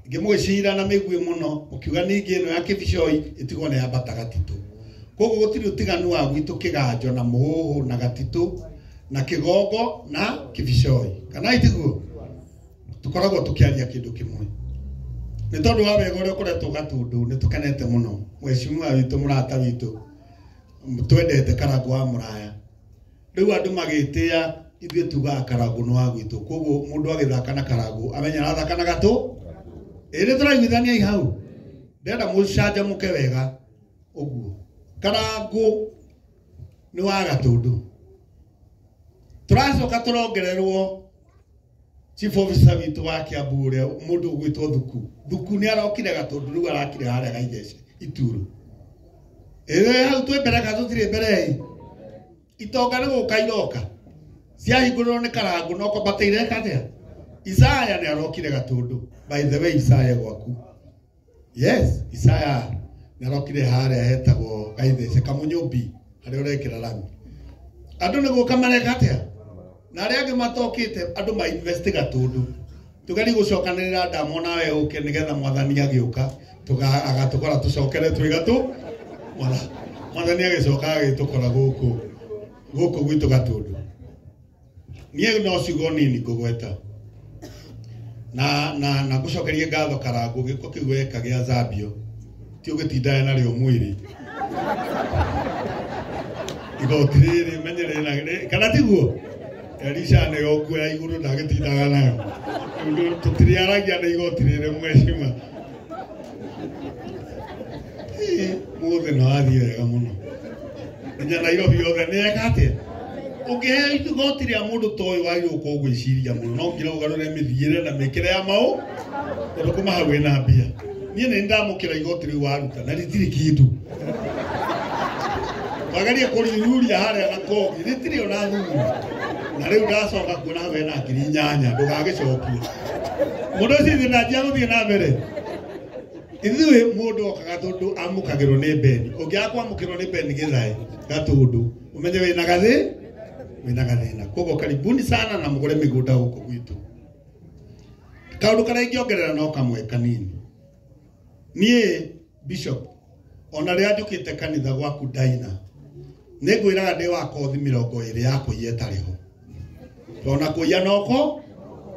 Ngĩmũgĩcira na mĩguĩ mũno mũkiuga ningĩ ĩno ya Kĩbicoi ĩtigwo nĩ yambata Gatitũ. Koguo gũtirĩ ũtiganu wa gwitũ Kĩganjo na Mũhũhũ na Gatitũ na Kĩgongo na Kĩbicoi, kana itiguo? Tũkoragwo tũkĩaria kĩndũ kĩmwe. Nĩ tondũ wa wega ũrĩa ũkoretwo Gatũndũ nĩ tũkenete mũno. Mheshimiwa witũ, mũrata witũ, Twendete Karangũ wa Mũraya. Rĩu andũ magĩtĩa ithuĩ tugaga Karangũ nĩ wa gwitũ. Koguo mũndũ agĩthaka na Karangũ amenya arathaka na gatũ. Ĩrĩ tũraiguithania hau. Ndĩrenda mũcanjamũke wega ũguo. Karangũ nĩ wa Gatũndũ. Tũracoka tũrongererwo chief officer witũ wa Kiambu ũrĩa mũndũ ũgwĩtwo Thuku. Thuku nĩ arokire Gatũndũ rĩu arakire harĩa Gaithece Ituru. Ĩĩ hau twĩ mbere kana tũtirĩ mbere ĩ? Itonga nĩ gũka iroka. Ciahingũrĩrwo nĩ Karangũ no kwambatĩire atĩa? Isaya nĩ arokire Gatũndũ. By the way, Isaya gwaku. Yes, Isaya nĩ arokire harĩa hetagwo Gaithece Kamunyũmbi harĩa ũrekĩra rami. Andũ nĩ gũka mareka atĩa? Na arĩa angĩ matokĩte andũ ma invest Gatũndũ. Tũgerie gũcokanĩrĩra ndamo nawe ũke nĩgetha mwathani agĩũka agatũkora tũcokere twĩ gatũ. Mwathani agĩcoka agĩtũkora gũkũ gũkũ gwitũ Gatũndũ. Niĩ no ciugo nini ngũgweta. Na ngũcokerie ngatho Karangũ gĩko kĩu weka gĩa Zambio. Ti ũgĩtindaga narĩo mwĩrĩ. Igoti rĩrĩ menyerere na kana tiguo? Elisha nĩ okuoya igũrũ ndagĩtindaga nayo. Tũtirĩaragia na igoti rĩrĩ mwecima. Mũthĩ no athiĩ wega mũno. Nginya Nairobi yothe nĩ eka atĩa? Ũngĩheo igoti rĩa mũndũ ta ũyũ wagĩrĩirwo gũkorwo ũgwĩciria mũno. No nginya ũgarũre mĩthiĩre na mĩkĩre ya maũ tondũ kuma hau wĩna mbia. Niĩ nĩ ndamũkĩra igoti rĩu waruta na rĩtirĩ kĩndũ. Wageria kũriuria harĩa na kogi rĩtirĩ ona thumu. Na rĩu ndacoka kuona hau hena 8,000 ndũgagĩcokie. Mũndũ ũcio ithuĩ ndanjia gũthiĩ na mbere. Ithuĩ mũndũ okaga tondũ amũkagĩrwo nĩ Beni. Ũngĩaga kwamũkĩrwo nĩ Beni Gĩthaĩ Gatũndũ ũmenye wĩna gathĩ wĩna gathĩna. Koguo karibuni sana na mũgũre mĩgũnda gũkũ gwitũ. Kaũndũ karĩa ingĩongerera no kamwe kanini. Niĩ Bishop ona rĩrĩa njũkĩte kanitha gwaku Daina nĩ ngwĩraga ndĩ wa kothi 20 ya kũiya ĩtarĩ ho. Tondũ ona kũiya noko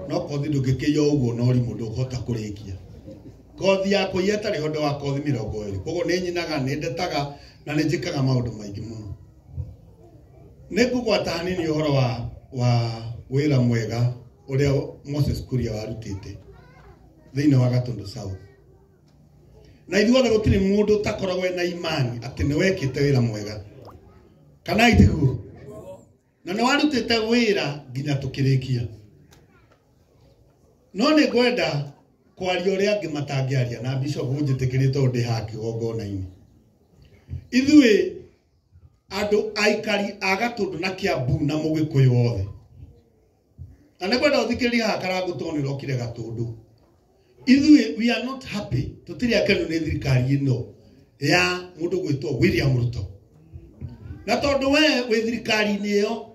no kothi ndũngĩkĩiya ũguo no rimũ ndũkũhota kũrĩkia. Kothi ya kũiya ĩtarĩ ho ndĩ wa kothi 20. Koguo nĩ nyinaga nĩ ndetaga na nĩ njĩkaga maũndũ maingĩ mũno. Nĩ ngũgwata hanini ũhoro wa wĩra mwega ũrĩa Moses Kuria warutĩte thĩinĩ wa Gatũndũ South. Na ithuothe gũtirĩ mũndũ ũtakoragwo ena imani atĩ nĩ wekĩte wĩra mwega. Kana itiguo? Na nĩ warutĩte wĩra nginya tũkĩrĩkia. No nĩ ngwenda kwaria ũrĩa angĩ matangĩaria na Bishop ũnjĩtĩkĩrie tondũ ndĩ haha kĩgongona-inĩ. Ithuĩ andũ aikari a Gatũndũ na Kiambu na Mũgĩkũyũ othe. Na nĩ ngwenda ũthikĩrĩrie haha Karangũ tondũ nĩ ũrokire Gatũndũ. Ithuĩ we are not happy. Tũtirĩ akenu nĩ thirikari ĩno ya mũndũ gwĩtwo William Ruto. Na tondũ we wĩ thirikari-inĩ ĩyo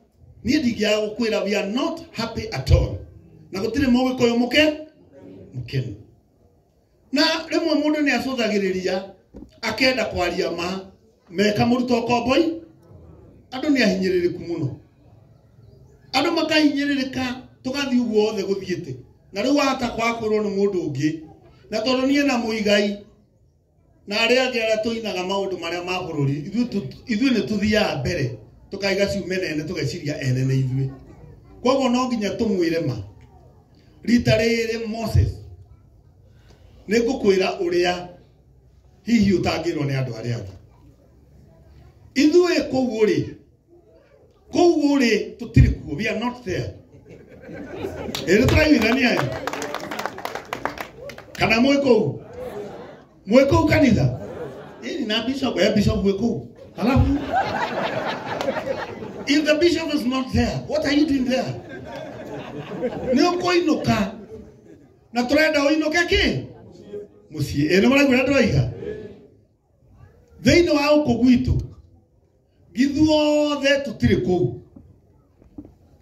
niĩ ndingĩaga gũkwĩra we are not happy at all. Na gũtirĩ Mũgĩkũyũ mũkenu. Na rĩmwe mũndũ nĩ acũthagĩrĩria akenda kwaria ma meka mũrutwo komboi. Andũ nĩ ahinyĩrĩrĩku mũno. Andũ makahinyĩrĩrĩka tũgathiĩ ũguo othe gũthiĩte. Na rĩu wahota kwaga kwĩrwo nĩ mũndũ ũngĩ. Na tondũ niĩ na Mũigai na arĩa angĩ arĩa tũinaga maũndũ marĩa ma bũrũri ithuĩ nĩ tũthiaga mbere tũkaiga ciume nene tũgeciria ene nĩ ithuĩ. Koguo no nginya tũmwĩre ma. Rita rĩrĩ Moses nĩ ngũkwĩra ũrĩa hihi ũtangĩrwo nĩ andũ arĩa angĩ. Ithuĩ kũu ũrĩ tũtirĩ kuo, we are not there. Ĩrĩ tũraiguithania ĩ? Kana mwĩ kũu? Mwĩ kũu kanitha? Ĩni na bishop, bishop mwĩ kũu. Halafu if the bishop is not there, what are you doing there? Nĩ ũkũinũka. Na tũrenda ũinũke kĩ? Mũciĩ. Ĩ nĩ mũraigua ũrĩa ndĩroiga? Thĩinĩ wa gũkũ gwitũ ithuothe tũtirĩ kũu.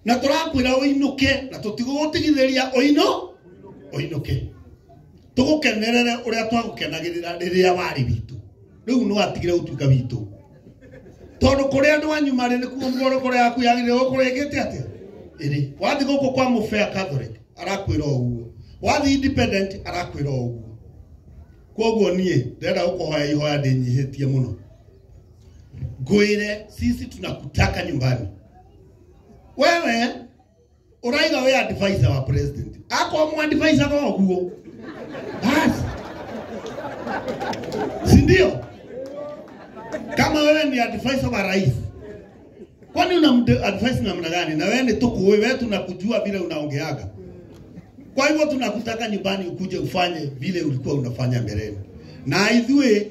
Na tũrakwĩra ũinũke na tũtigũgũtigithĩria ũinũke. Tũgũkenerere ũrĩa twagũkenagĩrĩra rĩrĩa warĩ witũ. Rĩu nĩ watigire gũtuĩka witũ. Tondũ kũrĩa andũ anyu marĩ nĩkuo ngoro yaku yagĩrĩirwo gũkorwo ĩkĩte atĩa? Ĩrĩ. Wathiĩ gũkũ kwa Mũbea Catholic arakwĩra o ũguo. Wathiĩ Independent arakwĩra o ũguo. Koguo niĩ ndĩrenda gũkũhoya ihoya ndĩnyihĩtie mũno. Ngwire sisi tunakutaka nyumbani. Wewe uraiga we advisor wa president. Ako mu advisor kwa guo. Basi. Si ndio? Kama wewe ni advisor wa rais, kwani una advice namna gani? Na wewe ni tuku wewe tunakujua vile unaongeaga. Kwa hivyo tunakutaka nyumbani ukuje ufanye vile ulikuwa unafanya mbeleni. Na ithuĩ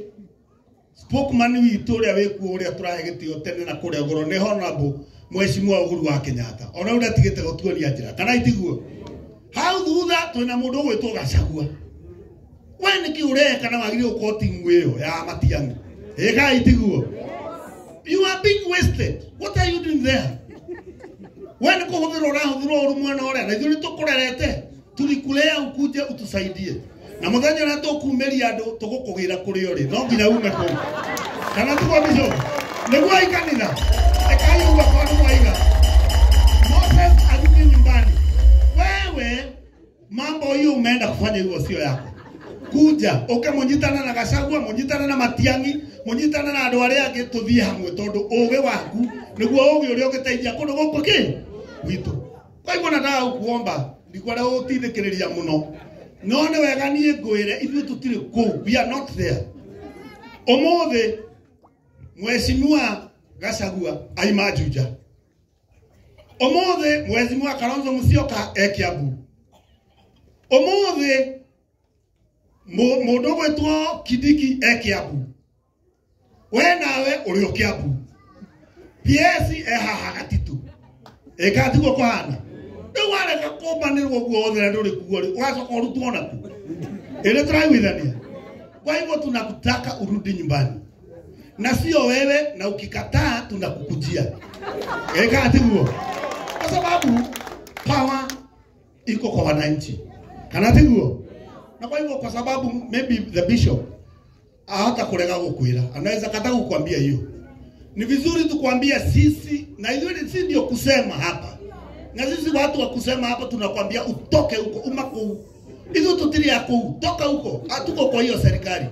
spokesman witũ ũrĩa wĩkuo ũrĩa tũrahe gĩtĩo tene na kũrĩa goro nĩ Honorable Mheshimiwa Uhuru wa Kenyatta. Ona ũrĩa atigĩte gũtuonia njĩra kana itiguo. Hau thutha twĩna mũndũ ũgwĩtwo Gachagua. We nĩkĩ ũreka na wagĩrĩirwo gũkorwo timu ĩyo ya Matiang'i? Ĩka itiguo. You are being wasted. What are you doing there? We nĩ kũhũthĩrwo ũrahũthĩrwo ũru mwena ũrĩa na ithuĩ nĩtũkũrerete. Tulikulea ukuje utusaidie. Na muthenya ũrĩa tũkumĩria andũ tũgũkũgĩra kũrĩa ũrĩ no nginya ume kũu. Kana tiguo bishop? Nĩguo ikanitha. Ekai ũguo kwa nĩ mwaiga. Moses arudi nyumbani. Wewe mambo hiyo umeenda kufanya hivyo sio yako. Kuja uke munyitana na Gachagua, munyitana na Matiang'i, munyitana na andũ arĩa angĩ tũthiĩ hamwe tondũ ũgĩ waku nĩguo ũgĩ ũrĩa ũngĩteithia kũndũ gũkũ kĩ gwitũ. Kwa hivyo nataka kuomba ndikwenda gũtindĩkĩrĩria mũno. No nĩ wega niĩ ngwĩre ithuĩ tũtirĩ kũu, we are not there. Ũmũthĩ Mheshimiwa Gachagua aima Juja. Ũmũthĩ Mheshimiwa Kalonzo Musyoka e Kiambu. Ũmũthĩ mũndũ ũgwĩtwo Kindiki e Kiambu. We nawe ũrĩ o Kiambu. PS e haha Gatitu. Ĩka tiguo kũhana. Rĩu wareka kũmbanĩrwo guothe na ndũrĩ kuo rĩ, ũgacoka ũrutwo naku. Ĩrĩ tũraiguithania. Kwa hivyo tunakutaka urudi nyumbani. Na sio wewe, na ukikataa tunakukujia. Eka tiguo. Kwa sababu power iko kwa wananchi. Kana tiguo. Na kwa hivyo kwa sababu maybe the bishop hata kurega gukwira, anaweza kata kukwambia hiyo. Ni vizuri tukwambia sisi na hiyo si ndio kusema hapa. Na sisi watu wa kusema hapa tunakwambia utoke huko, umaku. Hizo tutiri yako, toka huko. Hatuko kwa hiyo serikali.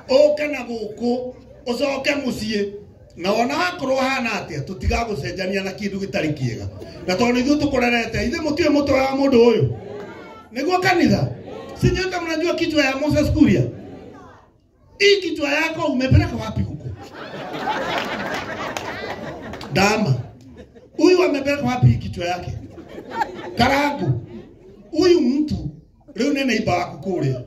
Oka na guku, ucoke muciĩ. Na ona wakorwo hana atia, tutigagucenjania na kindu gitari kiega. Na tondu ithuĩ tukurerete, ithuĩ mũtiũĩ mũtwe wa mũndũ ũyũ. Nĩguo kanitha. Si nyote mnajua kichwa ya Moses Kuria. Hii kichwa yako umepeleka wapi huko? Dama. Huyu amepeleka wapi hii kichwa yake? Karangu. Huyu mtu rĩu nĩ neighbor waku kũrĩa.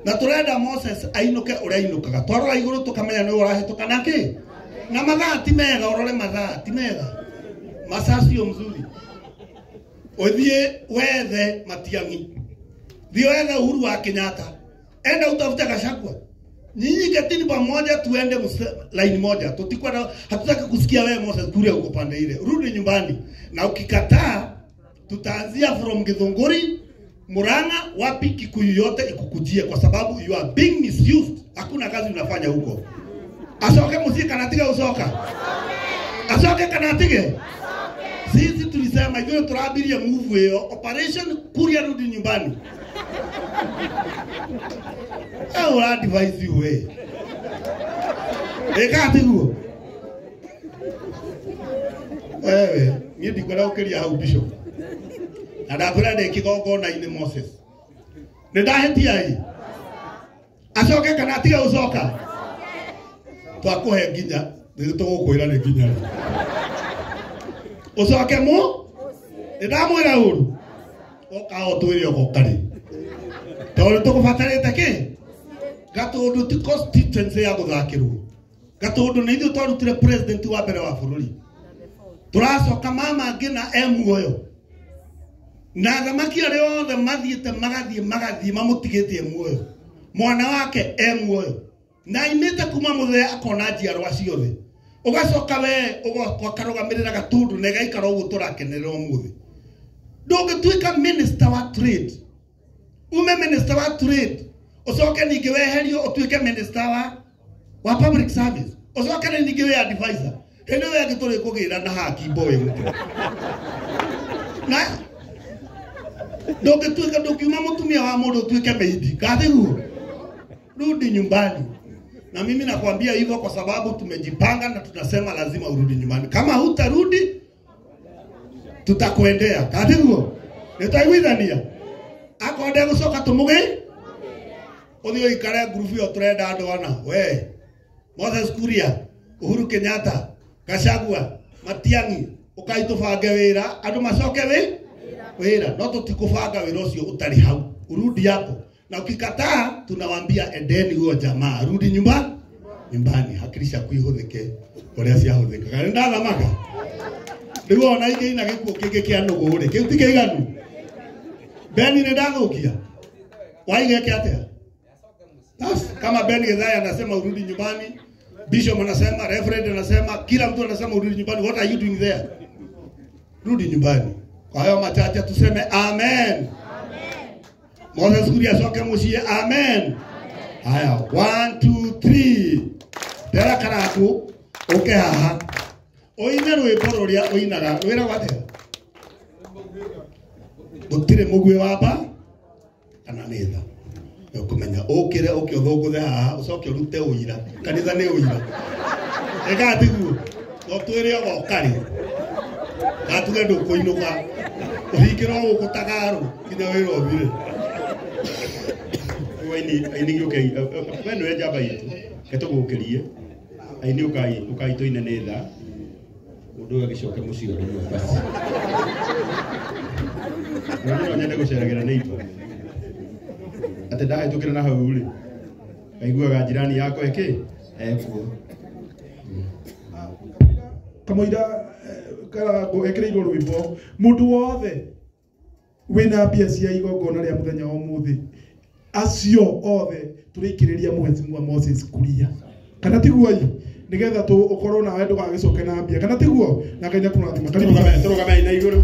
Na turenda Moses ainuke ũrĩa ainukaga. Twarora igũrũ tũkamenya nĩ ũrahĩtũka na kĩ? Na mathaa ti mega, ũrore mathaa ti mega. Masaa sio mzuri. Ũthiĩ wethe Matiang'i. Thiĩ wethe Uhuru wa Kenyatta. Enda utafute Gachagua. Nyinyi ketini pamoja tuende line moja. Tutikwenda, hatutaki kusikia wewe Moses Kuria uko pande ile. Rudi nyumbani. Na ukikataa tutaanzia from Githunguri, Murang'a, wapi Kikuyu yote ikukujie kwa sababu you are being misused. Hakuna kazi unafanya huko. Asoke musie kana tige usoka. Asoke kana tige. Sisi tulisema hivyo turabiria move hiyo operation Kuria rudi nyumbani. I will advise you we. Eka tiguo. Wewe, niĩ ndikwenda gũkĩria hau bishop. Na ndakwĩra ndĩ kĩgongona-inĩ Moses. Nĩ ndahĩtia ĩ? Acoke kana atige gũcoka? Twakũhe nginya, nĩ tũgũkwĩra nĩ nginya rĩ. Ũcoke mũ? Nĩ ndamwĩra ũru? Oka o twĩre ũgoka rĩ. Tondũ tũkũbatarĩte kĩ? Gatũndũ ti constituency ya gũthakĩrwo. Gatũndũ nĩ ithuĩ twarutire president wa mbere wa bũrũri. Tũracoka mama ngina e muoyo. Na athamaki arĩa othe mathiĩte magathiĩ mamũtigĩtie muoyo. Mwana wake e muoyo. Na aimĩte kuma mũthee akona njiarwa ciothe. Ũgacoka we ũkarũgamĩrĩra Gatũndũ na ĩgaikara ũguo tũrakenerera ũmũthĩ. Ndũngĩtuĩka minister wa trade. Ume minister wa trade. Ũcoke ningĩ weherio ũtuĩke minister wa public service. Ũcoke ningĩ wĩ advisor. Hĩndĩ ĩyo ĩngĩ tũrĩkũgĩra na haki mboĩ mũtwe. Na ndũngĩtuĩka ndũngiuma mũtumia wa mũndũ ũtuĩke meidi. Kathiguo. Rudi nyumbani. Na mimi nakwambia hivyo kwa sababu tumejipanga na tunasema lazima urudi nyumbani. Kama hutarudi tutakuendea. Katiguo? Nitaiguithania. Akonde gucoka tumugi uthii uikare ngurubu iyo turenda andu ana we Moses Kuria, Uhuru Kenyatta, Gachagua, Matiang'i, ukai tubange wira andu macoke wira, no tutikubanga wira ucio utari hau, urudi hapo. Na ukikataa tunawaambia endeni huo jamaa, rudi nyumbani, hakirisha kuihuthike uria ciahuthikaga. Ni ndathamaga riu ona ingi ina gikuo kingi kia nugu ri kiu ti kiiganu. Beni ni ndathukia waigeke atia? Kama Ben Githai anasema urudi nyumbani, Bishop anasema, Reverend anasema, kila mtu anasema urudi nyumbani. What are you doing there? Rudi nyumbani. Kwa hayo machache tuseme amen. Amen. Moses Kuria acoke muciĩ, amen. Haya, 1 2 3. Ndera karaku uke haha. Ũine rwĩmbo rũrĩa ũinaga, rwĩragwo atĩa? Gũtirĩ mũguĩ wamba kana nĩ tha. Ukumenya ukire uke uthunguthe haha ucoke urute uira kanitha ni uira eka tiguo no twire ogoka ri gatuge ndukuinuka uhingirwo guku ta garu kinya wira uthire. Aini gĩũke we nĩwe njamba itũ ketũgũkĩrie aini ũkai tũine nĩ tha mũndũ ũyũ agĩcoke mũciĩ o rĩmwe basi. No nyende gũceragĩra neighbor atĩ ndahĩtũkĩra na hau rĩ ngaiguaga jirani yakwa ĩkĩ ekuo. Kamũira Karangũ ekĩrĩirwo rwĩmbo mũndũ wothe wĩna mbia cia igongona rĩa mũthenya wa ũmũthĩ acio othe tũrĩikĩrĩria Mheshimiwa Moses Kuria, kana tiguo ĩ nĩgetha ũkorwo nawe ndũgagĩcoke na mbia, kana tiguo? Na Ngai nĩakũrathima. Tũrũgame na igũrũ.